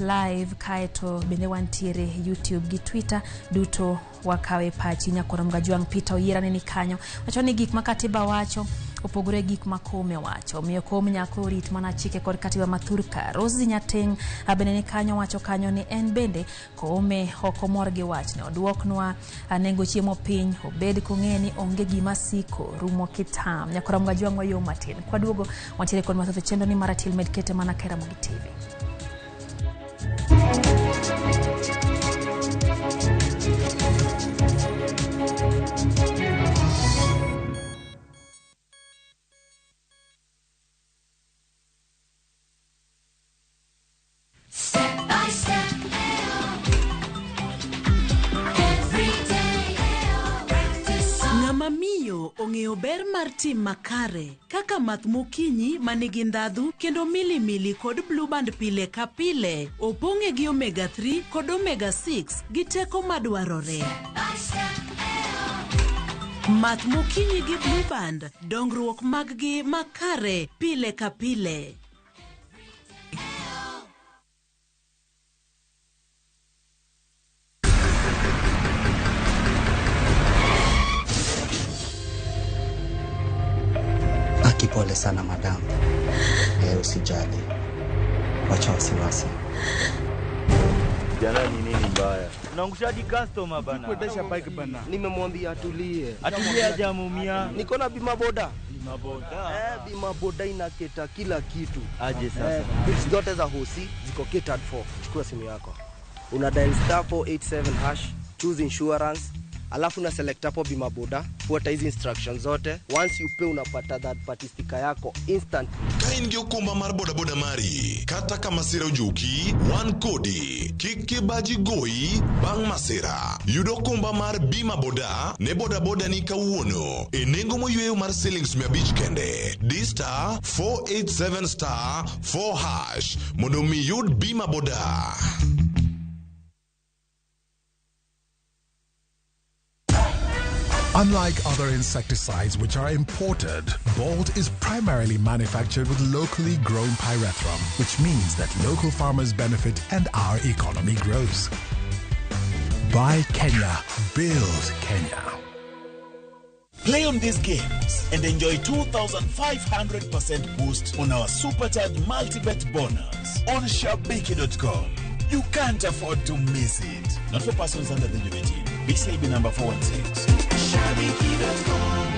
live kaeto bende wantiere YouTube gi Twitter duto wakawe pachi Nyakura Mgajwang'. Peter Oyiera ni kanyo wacho ni gik ma katiba wacho opogore gik ma Koome wacho, omiyo Koome nyaka orit mana chike kod katiba ma thurka. Rosie Nyateng' bende ni kanyo wacho kanyo ni en bende Koome ok omor gi wachne, oduoknwa nengo chiemo piny, obed kong'e ni onge gima siko rumo kitam. Nyakura Mgajwang' wayo matin kwaduogo wantiere kod mathoth e chenro ni mar Ratil med kete mana ka Ramogi TV. Step by step, every day, practice. Ng'ama miyo ong'eyo ber mar tim makare kaka math mokinyi manigi ndhadhu kendo milimili kod blue band pile ka pile opong'e gi omega 3 kod omega 6 gi teko madwarore. By step, Math mokinyi gi blue band dongruok mag-gi makare pile ka pile. Pole sana madam. Usijali. Wacha wasiwasi. Jana ni nini mbaya? Unaangushaji customer bana. Kuendesha bike bana. Nimemwambia atulie. Atulie hajamuumia. Niko na bima boda. Bima boda. Bima boda inaketa kila kitu. Aje sasa. Bills zote za hosi ziko catered for. Chukua simu yako. Una dial star 487 hash, choose insurance. Alafu na select hapo bima boda, fuata hizi instructions zote. Once you pay unapata that party sticker yako instant. Ka in gi okumba mar boda boda mari, kata ka masira ojuki, wan kodi. Kik kibaji goyi bang' masira. Yud okumba mar bima boda ne boda boda ni kawuono e nengo moyweyo mar siling 500 kende. Di star 487 star 4 hash mondo mi yud bima boda. Unlike other insecticides which are imported, Bolt is primarily manufactured with locally grown pyrethrum, which means that local farmers benefit and our economy grows. Buy Kenya, build Kenya. Play on these games and enjoy 2,500% boost on our Supercharged Multibet bonus on Shabiki.com. You can't afford to miss it. Not for persons under the age of 18. BCIB number 416. Shabiki.com.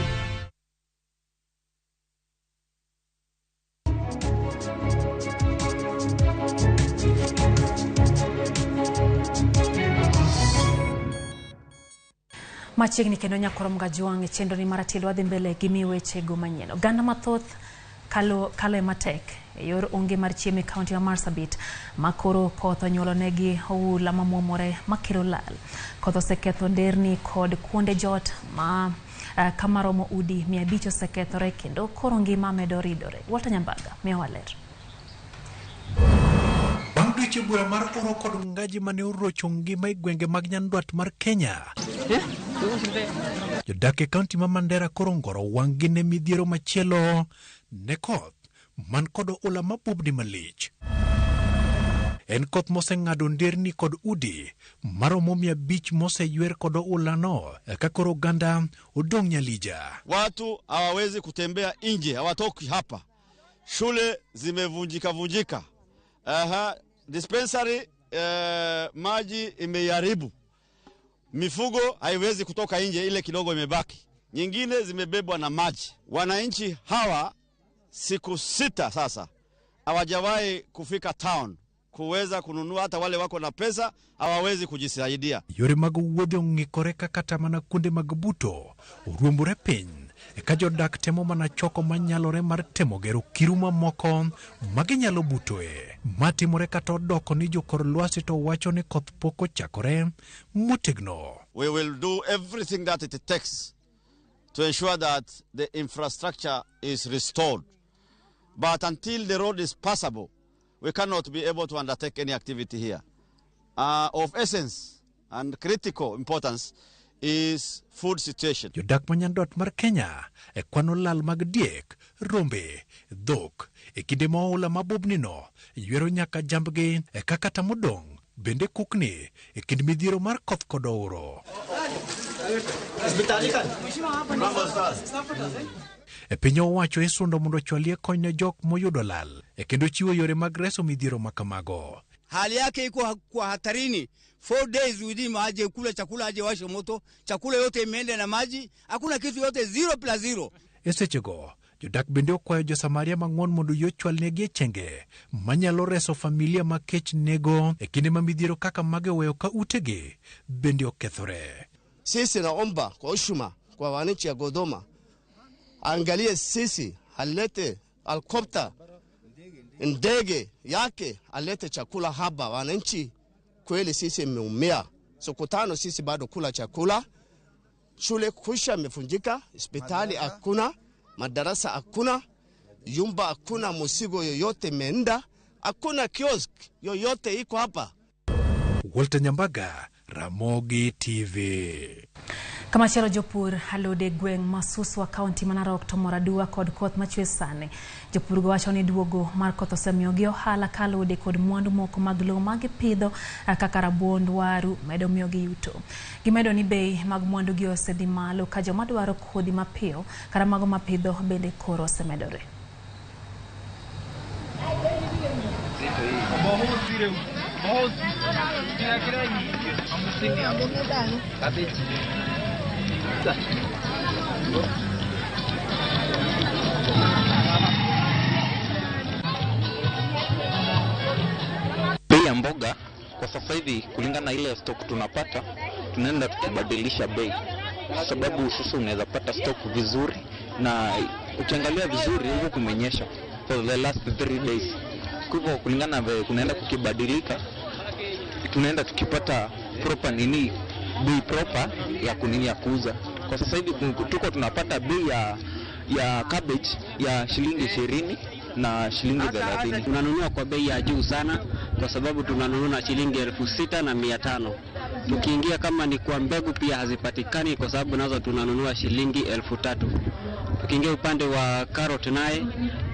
Machiegni kendo nyakoro Mgajwang' e chenro ni mar atielo wadhi mbele gi miyo wechego manyien. Oganda mathoth kalo e matek e yor onge mar chiemo e kaunti ma Marsabit ma koro koth onyuolonegi oula mamuomore makelo lal. Koth oseketho nderni kod kuonde jot ma kama romo udi 500 osekethore kendo koro ngima medo ridore. Walter Nyambaga miyowa ler. Bang' dweche bura mar oro kod ngaji mane orocho ngima e gwenge mag nyandwat mar Kenya. Jodak e kaunti ma Mandera koro ongoro wang'gi ne midhiero machielo ne koth man kod oula mabubni malich. En koth moseng'ado nderni kod udi maromo 500 moseywer kod oulano ka koro oganda odong' nyalija. Watu hawawezi kutembea nje, hawatoki hapa. Shule zimevunjika vunjika. Dispensary maji imeiharibu. Mifugo haiwezi kutoka nje, ile kidogo imebaki. Nyingine zimebebwa na maji. Wananchi hawa siku 6 sasa hawajawahi kufika town kuweza kununua, hata wale wako na pesa hawawezi kujisaidia. Yore mag wuodhe ong'ikore kata mana kuonde mag buto oruombore piny ka jodak temo mana choko manyalore mar temo gero kiru mamoko maginyalo butoe. Matimore kata odoko ni jokor lwasi to wacho ni koth pok ochakore motegno. We will do everything that it takes to ensure that the infrastructure is restored. But until the road is passable, we cannot be able to undertake any activity here. Of essence and critical importance is food situation. Jodak ma nyandwat mar Kenya e kwano lal mag diek, rombe, dhok e kinde ma oula mabubnino ywero nyaka jambgi e kaka modong' bende kukni e kind midhiero mar koth kod ouro. E piny owacho isundo mondo ochwalie kony ne jok moyudo lal e kendo chiwo yore mag reso midhiero makamago. Hali yake iko kwa hatarini. 4 days within aje kula chakula, aje washe moto, chakula yote imeenda na maji, hakuna kitu yote, 0+0. E sechego jodak bende okwayo jo-Samaria mang'won mondo yie ochwalnegi e chenge manyalo reso familia ma kech nego e kinde ma midhiero kaka mage oweyo ka utegi bende okethore. Sisi naomba kwa heshima kwa wananchi ya Godoma, angalie sisi, alete helikopta, ndege yake, alete chakula hapa. Wananchi kweli sisi imeumia. Siku 5 sisi bado kula chakula, shule kusha imefunjika, hospitali hakuna, madarasa hakuna, yumba hakuna, musigo yoyote imeenda, hakuna kiosk yoyote iko hapa. Walter Nyambaga, Ramogi TV. Kamachielo jopur alode gweng' ma Suswa kaunti ma Narok to mor aduwa kod koth machwe sani. Jopur go wacho ni duogo mar koth osemiyogi ohala ka alode kod mwandu moko mag lowo ma gipidho kaka rabuond waru medo miyogi yuto. Gimedo ni bei mag mwandu gi osedhi malo ka joma dwaro kodhi mapiyo kata mago mapidho bende koro osemedore. Bei ya mboga kwa sasa hivi kulingana na ile stock tunapata, tunaenda tukibadilisha bei, kwa sababu sasa unaweza pata stock vizuri, na ukiangalia vizuri huku kumenyesha for the last 3 days. Kwa hivyo kulingana na kunaenda kukibadilika, tunaenda tukipata proper nini, bei proper ya kunini ya kuuza. Kwa sasa hivi tuko tunapata bei ya cabbage ya shilingi 20 na shilingi 30. Tunanunua kwa bei ya juu sana kwa sababu tunanunua na shilingi 6,500. Tukiingia kama ni kwa mbegu pia hazipatikani kwa sababu nazo tunanunua shilingi 3,000. Tukiingia upande wa carrot naye,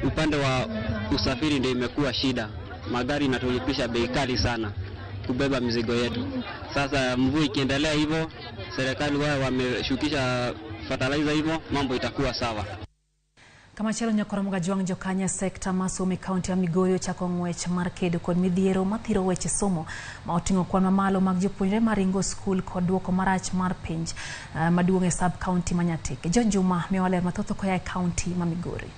upande wa usafiri ndio imekuwa shida. Magari inatulipisha bei kali sana kubeba mizigo yetu. Sasa mvua ikiendelea hivyo, serikali wao wameshukisha fertilizer hivyo, mambo itakuwa sawa. Kamachielo nyakoro Mgajwang' jokanya sekta ma somo e kaunti ya Migori ochako ng'wech mar kedo kod midhiero mathiro weche somo ma oting'o kwan mamalo mag jopuonjre maringo skul kod duoko marach mar penj maduong' e sub kaunti ma Nyatike. John Juma miyowa ler mathoth koa e kaunti ma Migori.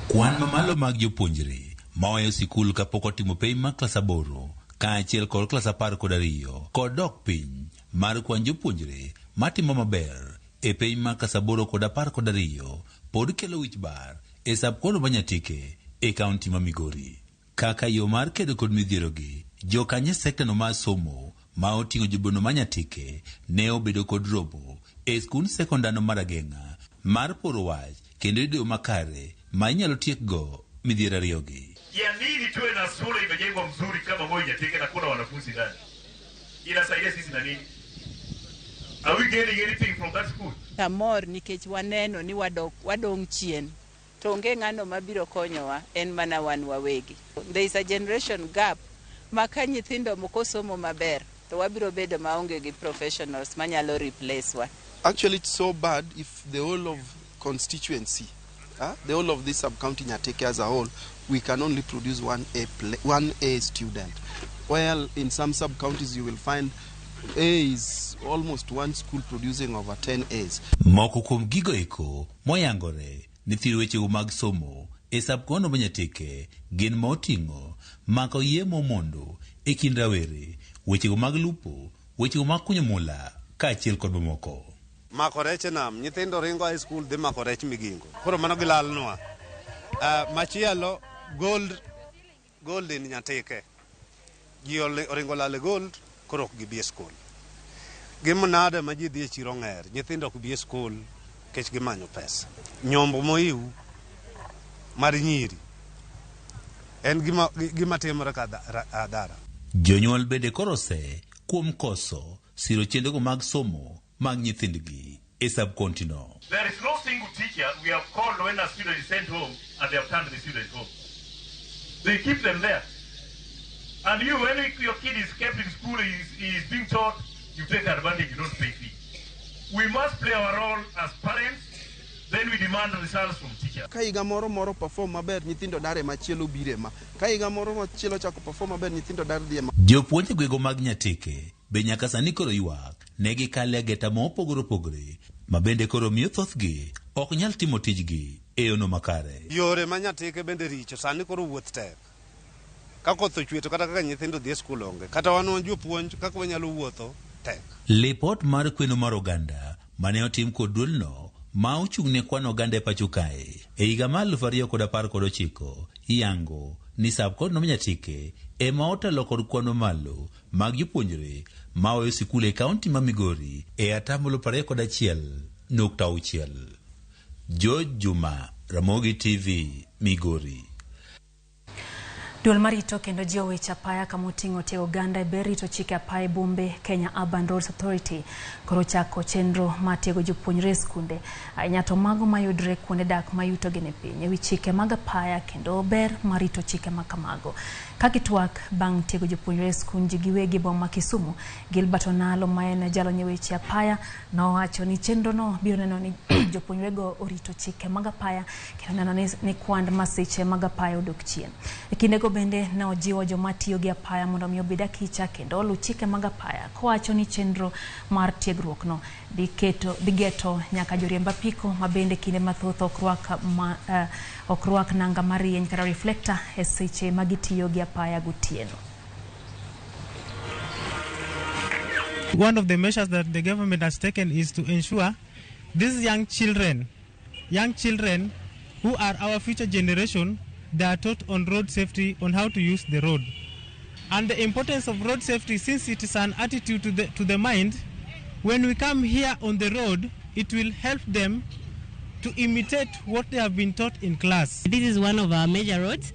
Kwan mamalo mag jopuonjre maweyo sikul kapok otimo penj mar klas 8 kaachiel kod klas 12 kod dok piny mar kwan jopuonjre matimo maber e piny ma Kasaboro kod 12 pod kelo wich bar e sub-kono ma Nyatike e kaunti ma Migori. Kaka yo mar kedo kod midhierogi, jokanyo e sektano mar somo ma oting'o jobono ma Nyatike ne obedo kod romo e skund sekondano mar Ageng'a mar poro wach kendo yudo yo makare ma inyalo tiekgo midhiero ariyogi. Ya nini tuwe na shule imejengwa mzuri kama Moi Nyatike na kuna wanafunzi ndani? Inasaidia sisi na nini? Are we gaining anything from that school? Amor nikech waneno ni wadong' chien to onge ng'ano mabiro konyowa en mana wan wawegi. There is a generation gap ma ka nyithindo moko somo maber to wabiro bedo maonge gi professionals manyalo replace wa. Actually, it's so bad if the whole of constituency, the whole of this sub-county Nyatike as a whole, we can only produce one A student. Well, in some sub-counties you will find A is almost one school producing over 10 A's. Moko kuom gigo eko moyangore ni thiro wechego mag somo e sub-kono ma Nyatike gin ma oting'o mako yiemo mondo e kind rawere, wechego mag lupo, wechego mag kunyo mula kaachiel kod mamoko. Mako rech e nam, nyithindo ringo high school dhi mako rech Migingo. Koro mano gilalnwa. Machielo, gold in Nyatike. Ji oringo lal e gold, koro ok gibi e skul. Gimanade ma ji dhi e chiro ng'er, nyithindo ok bi e skul nikech gimanyo pesa. Nyombo moiw mar nyiri en gima timore ka adhara. Jonyuol bende koro ose kuom koso siro chenrogo mag somo mag nyithindgi e sub-county no. There is no single teacher we have called when a student is sent home and they have turned the student home. They keep them there. And you, when your kid is kept in school, he is being taught, you take advantage, you don't pay fee. We must play our role as parents, then we demand results from teachers. Ka higa moro moro perform maber, nyithindo dar e machielo bire ma. Ka higa moro machielo chako perform maber, nyithindo dar dhi e ma. Jopuonj gwego mag Nyatike be nyaka sani koro ywak ne gikale ageta ma opogore opogore ma bende koro miyo thothgi ok nyal timo tijgi e yono makare. Yore ma Nyatike bende richo, sani koro wuoth tek. Ka koth ochwe to kata kaka nyithindo dhi e skul onge, kata wan jopuonj kaka wanyalo wuotho tek. Lipot mar kweno mar oganda mane otim kod duolno ma ochung' ne kwan oganda e pacho kae e higa mar 2019 yango ni sub-kono ma Nyatike ema otelo kod kwan mamalo mag jopuonjre ma oweyo sikul e kaunti ma Migori e atamalo 21.6. George Juma, Ramogi TV, Migori. Duol marito kendo jiwo weche apaya kama oting'o tie oganda e ber rito chike apaya e bombe Kenya Urban Roads Authority koro chako chenro mar tiego jopuonjre e skunde ahinya to mago mayudre kuonde dak ma yutogi ni piny ewi chike mag apaya kendo ber mar rito chike ma kamago. Ka gitwak bang' tiego jopuonjre e skund ji giwegi e boma ma Kisumu, Gilbert Onalo ma en jalony e weche apaya nowacho ni chenrono biro neno ni jopuonjrego orito chike mag apaya kendo neno ni kwand masiche mag apaya odok chien. E kindego bende ne ojiwo joma tiyo gi apaya mondo mi obed akicha kendo oluw chike mag apaya kowacho ni chenro mar tiegruokno dhi geto nyaka joriemb apiko ma bende kinde mathoth ok rwak nanga marieny kata reflector e seche ma gitiyo gi apaya gotieno. One of the measures that the government has taken is to ensure these young children who are our future generation, they are taught on road safety, on how to use the road. And the importance of road safety, since it is an attitude to the mind, when we come here on the road, it will help them to imitate what they have been taught in class. This is one of our major roads.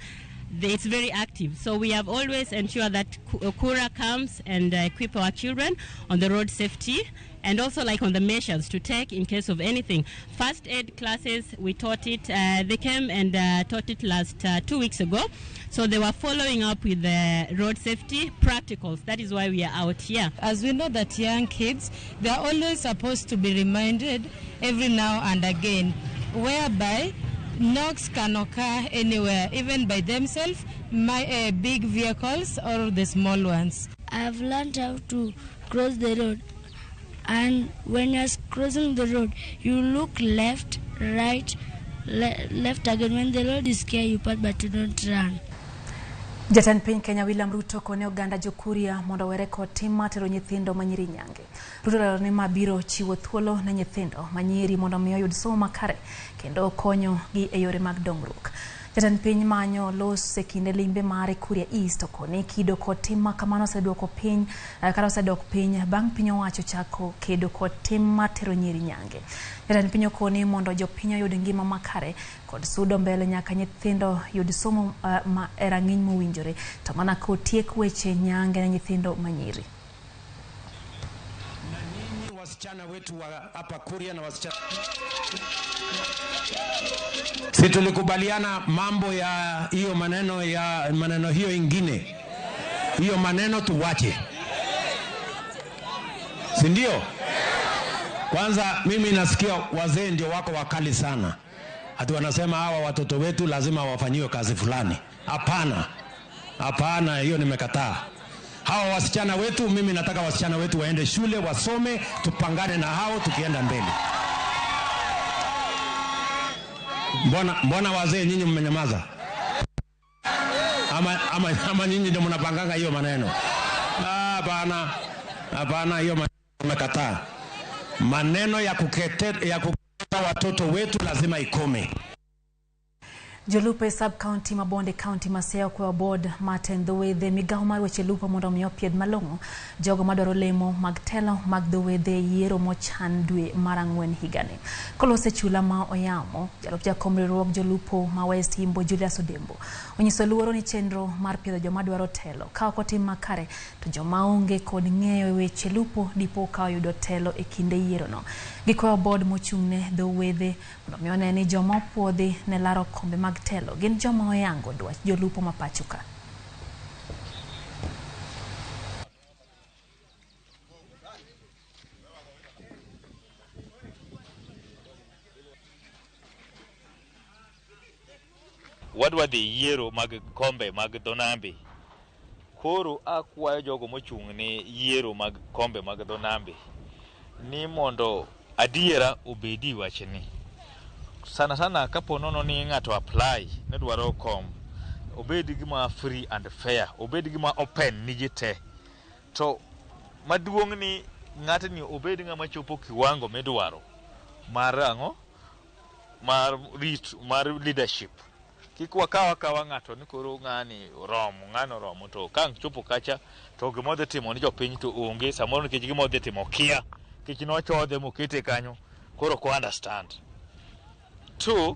It's very active, so we have always ensured that Kura comes and equip our children on the road safety and also like on the measures to take in case of anything. First aid classes, we taught it. They came and taught it last 2 weeks ago. So they were following up with the road safety practicals. That is why we are out here. As we know that young kids, they are always supposed to be reminded every now and again, whereby knocks can occur anywhere, even by themselves, big vehicles or the small ones. I've learned how to cross the road, and when you're crossing the road, you look left, right, left again. When the road is clear, you pass, but you don't run. Jatend piny Kenya William Ruto kone oganda jokuria mondo owere kod tim mar tero nyithindo manyiri nyange. Ruto olero ni ma biro chiwo thuolo ne nyithindo manyiri mondo mi oyud somo makare kendo konyo gi e yore mag dongruok. Jatend piny manyo los e kinde limbe mare Kuria East okone kido kod tim ma kamano oseduoko piny kata osedok piny bang' piny owacho chako kedo kod tim mar tero nyiri nyange. Jatend piny okone mondo jopiny oyud ngima makare kod sudo mbele nyaka nyithindo yud somo ma e rang'iny mowinjore to mana kotiek weche nyange ne nyithindo manyiri. Na nyinyi wasichana wetu wa hapa Kuria na wasichana, si tulikubaliana mambo ya hiyo maneno ya maneno hiyo ingine, hiyo maneno tuwache, si ndio? Kwanza mimi nasikia wazee ndio wako wakali sana, ati wanasema hawa watoto wetu lazima wafanyiwe kazi fulani. Hapana, hapana, hiyo nimekataa. Hawa wasichana wetu, mimi nataka wasichana wetu waende shule wasome, tupangane na hao tukienda mbele. Mbona wazee nyinyi mmenyamaza? Ama nyinyi ndio mnapanganga hiyo maneno? Hapana, hapana, hiyo maneno nimekataa. Maneno ya kuketa watoto wetu lazima ikome. Jolupo e sub county ma Bonde county ma Siaya okweyo board Martin dho wedhe migawo mar weche lupo mondo omi opiedh malong'o jogo madwaro lemo mag telo mag dho wedhe e yiero mochan dwe mar ang'wen higani. Kolose chula ma oyamo, jalup jakom riwruog jolupo ma West Imbo Julius Odembo onyiso luoro ni chenro mar piedho joma dwaro telo ka ok otim makare to joma onge kod ng'eyo e weche lupo dipo ka oyudo telo e kinde yierono. Gikwayo board mochung'ne dho wedhe mondo omi one ni joma opuodhi ne laro kombe mag telo gin joma oyango dwach jolupo ma pacho ka. Wadwa dhi yiero mag kombe mag dho nambe. Koro akwayo jogo mochung' ne yiero mag kombe mag dho nambe ni mondo adiera obedi wachni. Sana sana kapo nono ni ng'ato apply ne dwaro kom, obed gima free and fair, obed gima open ni ji te. To maduong' ni ng'atni obed ng'ama chopo kiwango midwaro mar ang'o? Mar rit, mar leadership. Kik wakaw akawa ng'ato ni koro ng'ani oromo, ng'ano oromo, to ka ang' chopo kacha to gima odhi timo ni jopiny to onge, samoro nikech gima odhi timo kia, nikech nochodhe mokete kanyo, koro ok understand. Two,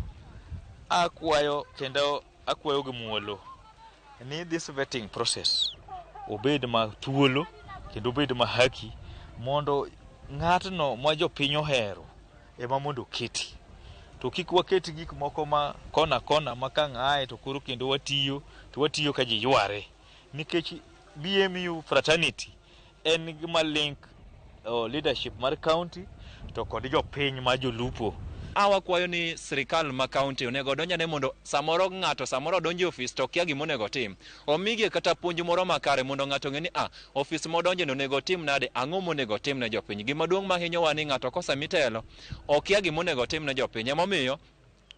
akwayo kendo akwayo gi muolo ni this vetting process obed ma thuolo kendo obed ma haki mondo ng'atno ma jopiny ohero ema mondo oketi. To kik waket gik moko ma kona kona ma ka ng'ae to koro kendo watiyo to watiyo ka ji yware. Nikech BMU fraternity en gima link leadership mar county to kod jopiny ma jolupo. Awakwayo ni sirikal ma county onego odonjane mondo samoro ng'ato samoro odonjo e ofis to okia gima onego otim. Omigi kata puonj moro makare mondo ng'ato ong'e ni ofis modonje no onego otim nade, ang'o monego otim ne jopiny. Gima duong' mahinyowa ni ng'ato kosemi telo okia gima onego otim ne jopiny. Emomiyo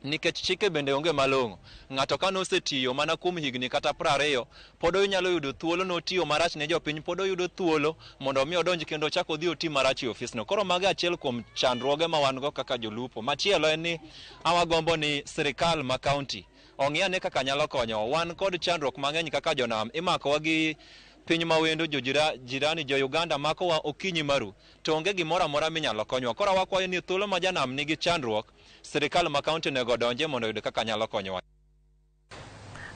nikech chike bende onge malong'o, ng'ato ka nosetiyo mana kuom higni kata 20 pod onyalo yudo thuolo notiyo marach ne jopiny, pod oyudo thuolo mondo mi odonj kendo ochak odhi oti marach e ofisno. Koro mago achiel kuom chandruoge ma wan go kaka jolupo. Machielo en ni awagombo ni sirikal ma county ong'i ane kaka nyalo konyo. Wan kod chandruok mang'eny kaka jonam, imakowa gi piny mawendo, jo jirani jo Uganda makowa okinyi maru to onge gimoro amora minyalo konywa. Koro wakwayo ni thuolo ma janam nigi chandruok, sirikal ma county onego odonje mondo oyud kaka nyalo konyowa.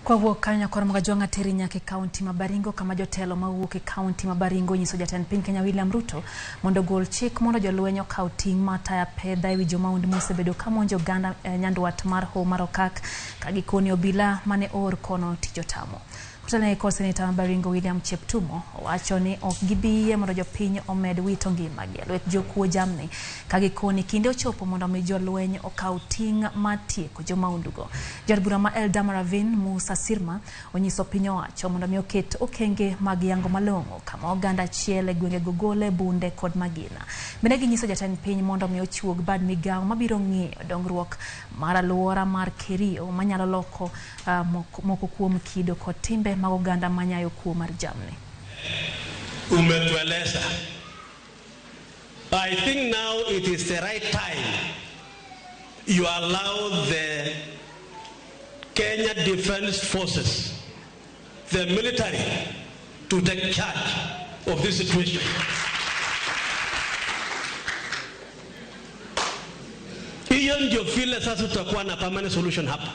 Kwawuok kanyo koro Magajwang'a teri nyaka e kaunti ma Baringo kama jotelo mawuok e kaunti ma Baringo nyiso jatend piny Kenya William Ruto mondo ogol chik mondo jolweny okaw ting' mar taya pedha ewi jomahundu mosebedo ka monjo oganda nyandwat mar Hoho mar Okak ka gikoni obila mane oor kono tich otamo. Kotelne kod seneta ma Baringo William Cheptumo owacho ni ok gibi yie mondo jopiny omed wito ngimagi e lwet jokuo jamni ka gikoni kinde ochopo mondo mi jolweny okaw ting' mar tieko jomahundugo. Jaod bura ma Eldama Ravine Musa Sirma onyiso piny owacho mondo mi oket okenge mag yango malong'o kama oganda achiel e gwenge Gogole, Bunde kod Magina. Bende ginyiso jatend piny mondo mi ochuog bad migawo mabiro ng'iyo dongruok mar alwora mar Kerio manyalo loko moko kuom kido kod timbe timbe mag oganda manyayo kuo mar jamni. Umetueleza. I think now it is the right time you allow the Kenya Defense Forces, the military, to take charge of this situation. Hiyo ndio vile sasa tutakuwa na permanent solution hapa.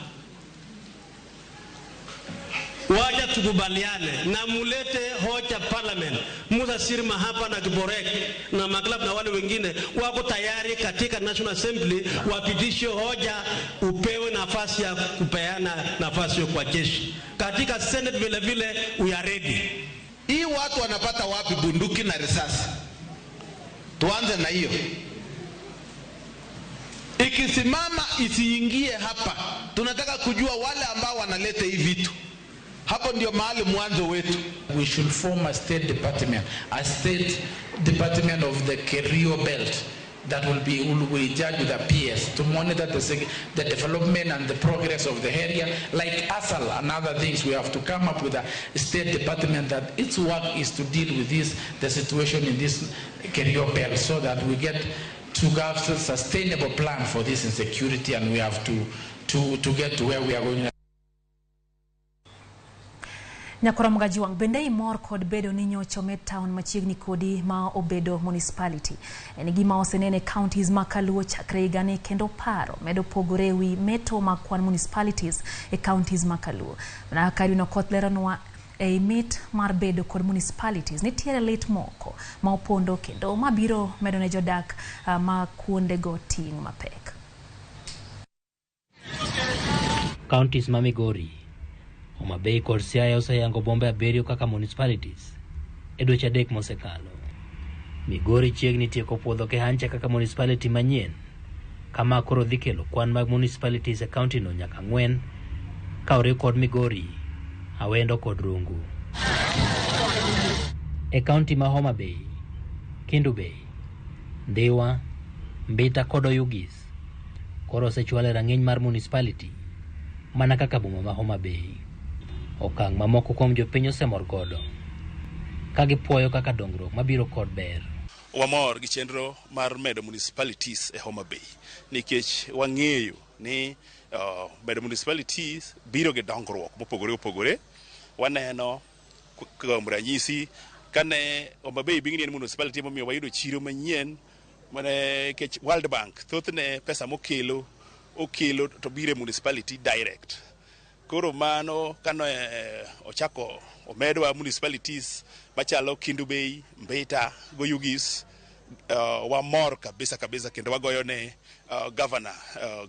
Waja tukubaliane na mulete hoja parliament. Musa Sirma hapa na Kiborek na Maklab na wale wengine wako tayari katika National Assembly wapitishe hoja, upewe nafasi ya kupeana nafasi kwa jeshi. Katika Senate vile vile we are ready. Hii watu wanapata wapi bunduki na risasi? Tuanze na hiyo. Ikisimama isiingie hapa. Tunataka kujua wale ambao wanaleta hii vitu. Hapo ndio mahali mwanzo wetu. We should form a state department, a state department of the Kerio Belt that will be judged with a PS to monitor the development and the progress of the area, like ASAL and other things. We have to come up with a state department that its work is to deal with this, the situation in this Kerio Belt, so that we get to have a sustainable plan for this insecurity, and we have to get to where we are going. Nyakora Mgajuang, bende imor kod bedo ni nyocha omed town machiegni kodi ma obedo municipality. En gima osenene counties ma kaluo chakre higani kendo paro medo pogore wi meto mag kwan municipalities e counties ma kaluo. Mana kaka Irene Okoth leronwa ei mit mar bedo kod municipalities nitiere lit moko ma opondo kendo mabiro medo ne jodak ma kuondego ting' mapek. Counties ma Migori, Homa Bay kod Siaya oseyango bombe 7 kaka municipalities e dweche 3 mosekalo. Migori chiegni tieko puodho Kehancha kaka municipality manyien, kama koro dhi kelo kwan mag municipalities e county no nyaka 4 ka oriw kod Migori, Awendo kod Rungu. E county ma Homa Bay, Kendu Bay, Ndhiwa, Mbita kod Oyugis koro osechwal e rang'iny mar municipality mana kaka boma ma Homa Bay. Okang' mamoko kuom jopiny osemor godo ka gipuoyo kaka dongruok mabiro kod ber. Wamor gi chenro mar medo municipalities e Homa Bay nikech wang'eyo ni medo municipalities biro gi dongruok mopogore opogore. Waneno kuom ranyisi kane Homa Bay bingni en municipality momiyo wayudo chiro manyien mane nikech World Bank thothne pesa mokelo okelo to biro e municipality direct. Koro mano kano ochako omedwa municipalities machalo Kendu Bay, Mbita, Goyugis, wamor kabisa kabisa kendo wagoyo ne governor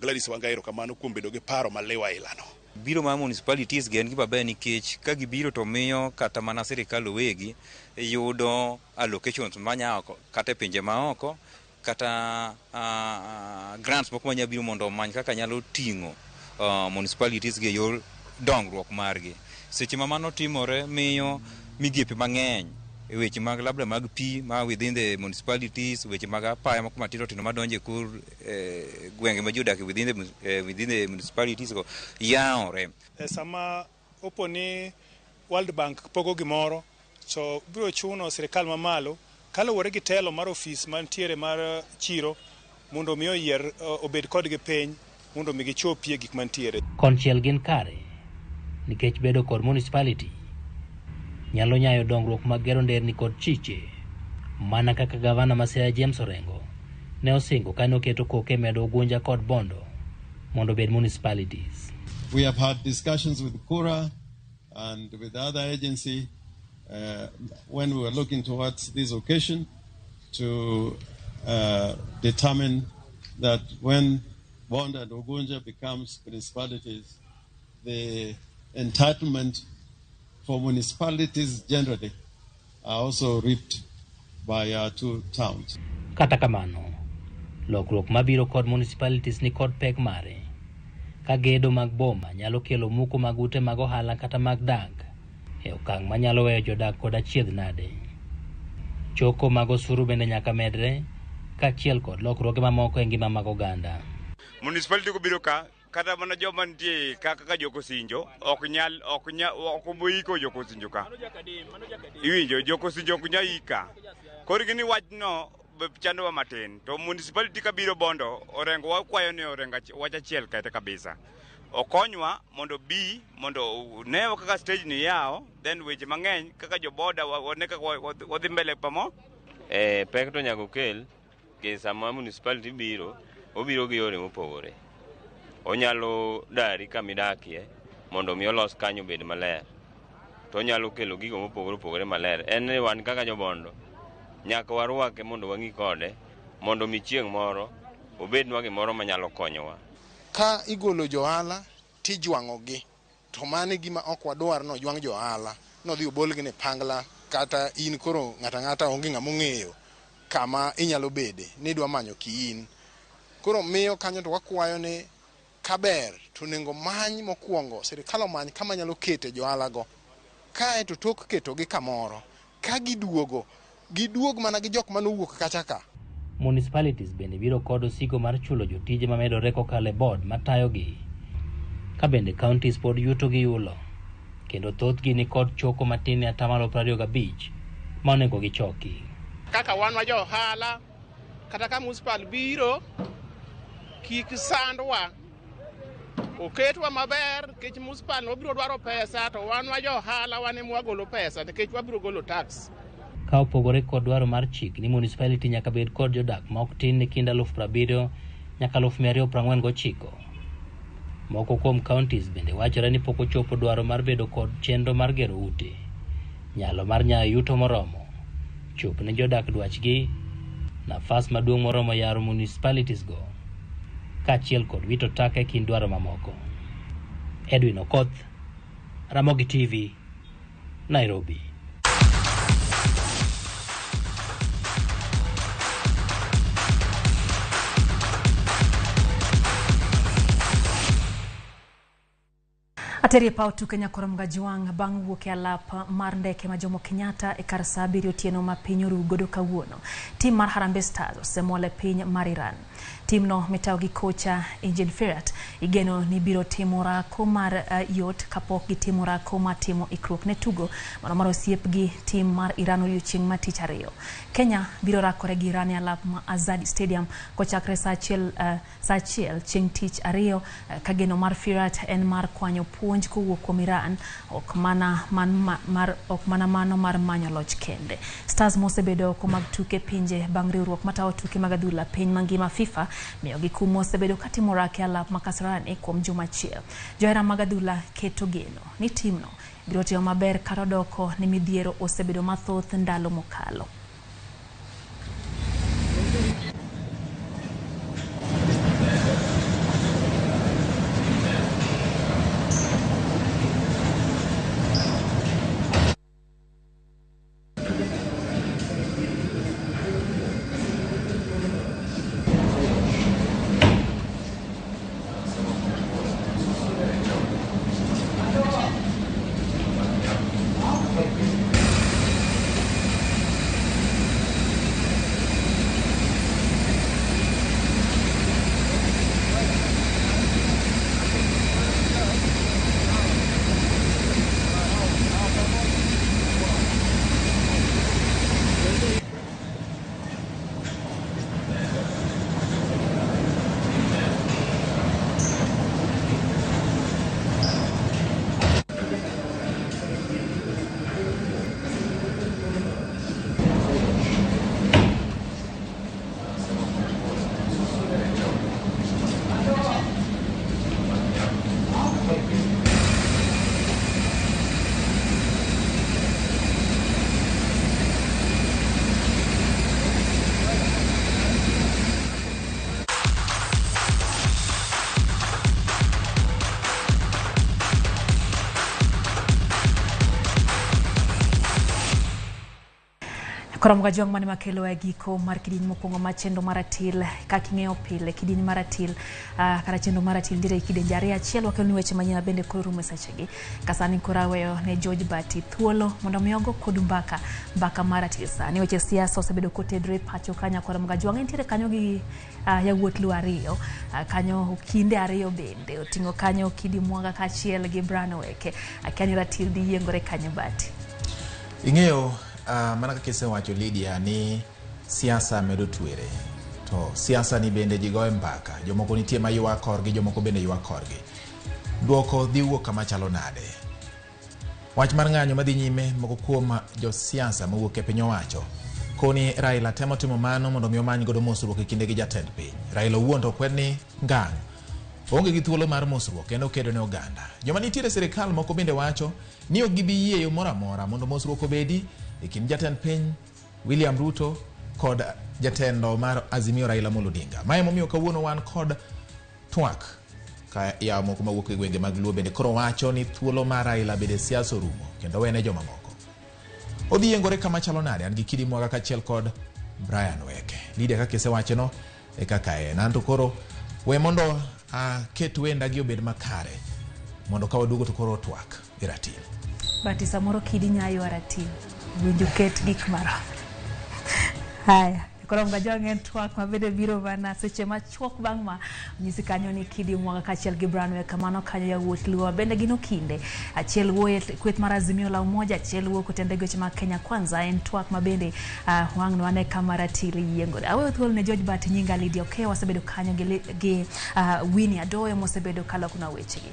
Gladys Wanga erokamano kuom bedo gi paro maliw ailano. Biro mar municipalities gi en gima ber nikech ka gibiro to miyo kata mana sirikal owegi yudo allocations manya oko kata e pinje maoko kata grants moko manya biro mondo omany kaka nyalo ting'o municipalities gi yor dongruok margi. Seche ma mano timore miyo migepe mang'eny e weche mag labda mag pi ma within the municipalities, weche mag apaya moko matindo tindo madonjo e kor gwenge ma ji odak within the municipalities go yawore. Sama opo ni World Bank pogo gimoro to biro chuno sirikal mamalo kaluwore gi telo mar ofis mantiere mar chiro mondo mi oyier obed kodgi piny mondo mi gichopie gik mantiere. Konchiel gin kare nikech bedo kod municipality nyalo nyayo dongruok mag gero nderni kod chiche, mana kaka gavana ma Siaya James Orengo ne osingo kane oketo koke medo Ugunja kod Bondo mondo obed municipalities. We have had discussions with Kura and with other agency when we were looking towards this occasion to determine that when Bondo and Ugunja becomes municipalities, the entitlement for municipalities generally are also reaped by our two towns. Kata kamano, lokruok mabiro kod municipalities ni kod pek mare, ka gedo mag boma nyalo kelo muko mag ute mag ohala kata mag dak e okang' manyalo weyo jodak kod achiedh nade. Choko mag osuru bende nyaka medre kaachiel kod lokruoge mamoko e ngima mag oganda. Municipality kobiro ka Kata mana joma nitie ka kaka jokosinjo ok nyal ok nyal ok oboiko jokosinjo ka. Iwinjo jokosinjo ok nyal ika. Koro gini wachno chandowa matin. To municipality kabiro Bondo, Orengo wakwayo ni Orengo wach achiel kete kabisa. Okonywa mondo bi mondo ne kaka stage ni yawo, then weche mang'eny kaka joboda wane kaka wadhi mbele pamo. Pek to nyaka okel ke sama municipality biro, obiro gi yore mopogore. Onyalo dari kama idakie mondo mi olos kanyo obed maler. To onyalo kelo gigo mopogore opogore maler. En ni wan kaka jobondo nyaka warwake mondo wang'i kode mondo mi chieng' moro obednwa gimoro manyalo konyowa. Ka igolo johala tijwang'ogi, to mano e gima ok wadwar ni ojwang' johala, nodhi obolgi ne pangla kata in koro ng'ato ang'ata onge ng'ama ong'eyo kama inyalo bede ni idwa manyo kiin. Koro miyo kanyo to wakwayo ni kaber to onego many mokwongo, sirikal omany kama nyalo kete johalago. Kae to tok ketogi kamoro, ka giduogo, giduog mana gi jok manowuok kacha ka. Municipalities bende biro kod osigo mar chulo jotije mamedore kokalo e board matayogi. Ka bende counties pod yuto gi yulo, kendo thothgi ni kod choko matin ne 25% ma onego gichoki. Kaka wan wa jo ohala, kata ka municipal biro, kik sandwa, oketwa maber, nikech municipal no biro dwaro pesa, to wan wa jo ohala wan ema wagolo pesa, nikech wabiro golo tax. Ka opogore kod dwaro mar chik ni municipality nyaka bed kod jodak ma ok tin ne kind 70,000 nyaka 249,000. Moko kuom counties bende wachore ni pok ochopo dwaro mar bedo kod chenro mar gero ute, nyalo mar nyayo yuto moromo, chopo ne jodak dwachgi, nafas maduong' moromo yaro municipalities go, kaachiel kod wito taka e kind dwaro mamoko. Edwin Okoth, Ramogi TV, Nairobi. Ateri paw tuke nyakoro Mgajuang' bang' wuok e alap mar ndeke ma Jomo Kenyatta e kar saa 7 otieno ma piny oru godo kawuono. Tim mar Harambee Stars osemol e piny mar Iran. Timno mitayo gi kocha Engin Firat igeno ni biro timo orako mar yot kapok gitimo orako mar timo ikruok ne tugo mano mar osiep gi tim mar Iran odiochieng' ma tich ariyo. Kenya biro rakore gi Iran e alap ma Azadi Stadium kochakre saa achiel chieng' tich ariyo ka geno mar Firat en mar kwanyo puonj kowuok kuom Iran ok mana mano mar manyo loch kende. Stars mosebedo oko mag tuke pinje bang' riwruok matayo tuke mag adhula piny mangima FIFA miyo gi kum mosebedo katimo orako e alap ma Kasarani kuom juma achiel. Johera mag adhula keto geno ni timno biro timo maber kata odoko ni midhiero osebedo mathoth ndalo mokalo. Koro Mgajwang' mane makelo e giko mar kidieny mokwongo mar chenro mar ratil. Kaka ing'eyo pile kidieny mar ratil, kata chenro mar ratil nitiere e kidienje ariyo. Achiel wakelo ni weche manyien bende koro rumo e sechegi. Ka sani koro aweyo ne George Bati thuolo mondo mi ogo kodu mbaka, mbaka mar ratil sani. Weche siasa osebedo kotedre pacho ka nyakwar Mgajwang' entiere kanyo gi yawuot Luo ariyo, kanyo okinde ariyo bende oting'o kanyo Kidi Mwaga kaachiel gi Brian Oweke. Akia ni ratil dhi yiengore kanyo Bati. Ing'eyo mana kaka isewacho Lydia ni siasa medo twere to siasa ni bende ji goye mbaka, jomoko nitie ma ywak korgi, jomoko bende ywak korgi. Duoko dhi wuok kama chalo nade? Wach mar ng'anyo madhi nyime moko kuom josiasa mowuok e piny owacho koni Raila temo timo mano mondo mi omany godo mosruok e kinde gi jatend piny. Raila owuon to kwer ni ngang' oonge gi thuolo mar mosruok kendo okedo ne oganda. Joma nitiere e sirikal moko bende wacho ni ok gibi yie yo moro amora mondo mosruok obedi e kind jatend piny William Ruto kod jatelo mar Azimio Raila Amolo Odinga. Mae emomiyo kawuono wan kod twak ka yawo moko mawuok e gwenge mag Luo bende koro wacho ni thuolo mar Raila bedo e siasa orumo kendo wene jomamoko. Odhi yiengore kama chalo nade? An gi Kidi Mwaga kaachiel kod Brian Weke. Lydia kaka isewachono e kaka en. Anto koro we mondo aket wenda gi obed makare mondo ka waduogo to koro twak e ratil. Bati samoro Kidi nyayo ratil. Winjo ket gik marom. Haya. Koro Mgajwang' en twak ma bende biro mana seche machuok bang' ma nyisi kanyo ni Kidi Mwaga kaachiel gi Brian Weke mano kanyo yawuot Luo bende gin okinde. Achiel wuoyo e kweth mar Azimio la Umoja, achiel wuoyo kotende gi weche mag Kenya Kwanza. En twak ma bende wang' wane kama ratil yiengore. Aweyo thuolo ne George Bati, nyinga Lydia Okeyo, wasebedo kanyo gi Winnie Adoyo mosebedo kaloknwa wechegi.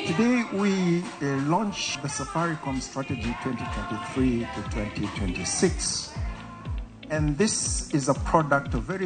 Today we launch the Safaricom Strategy 2023 to 2026. And this is a product of very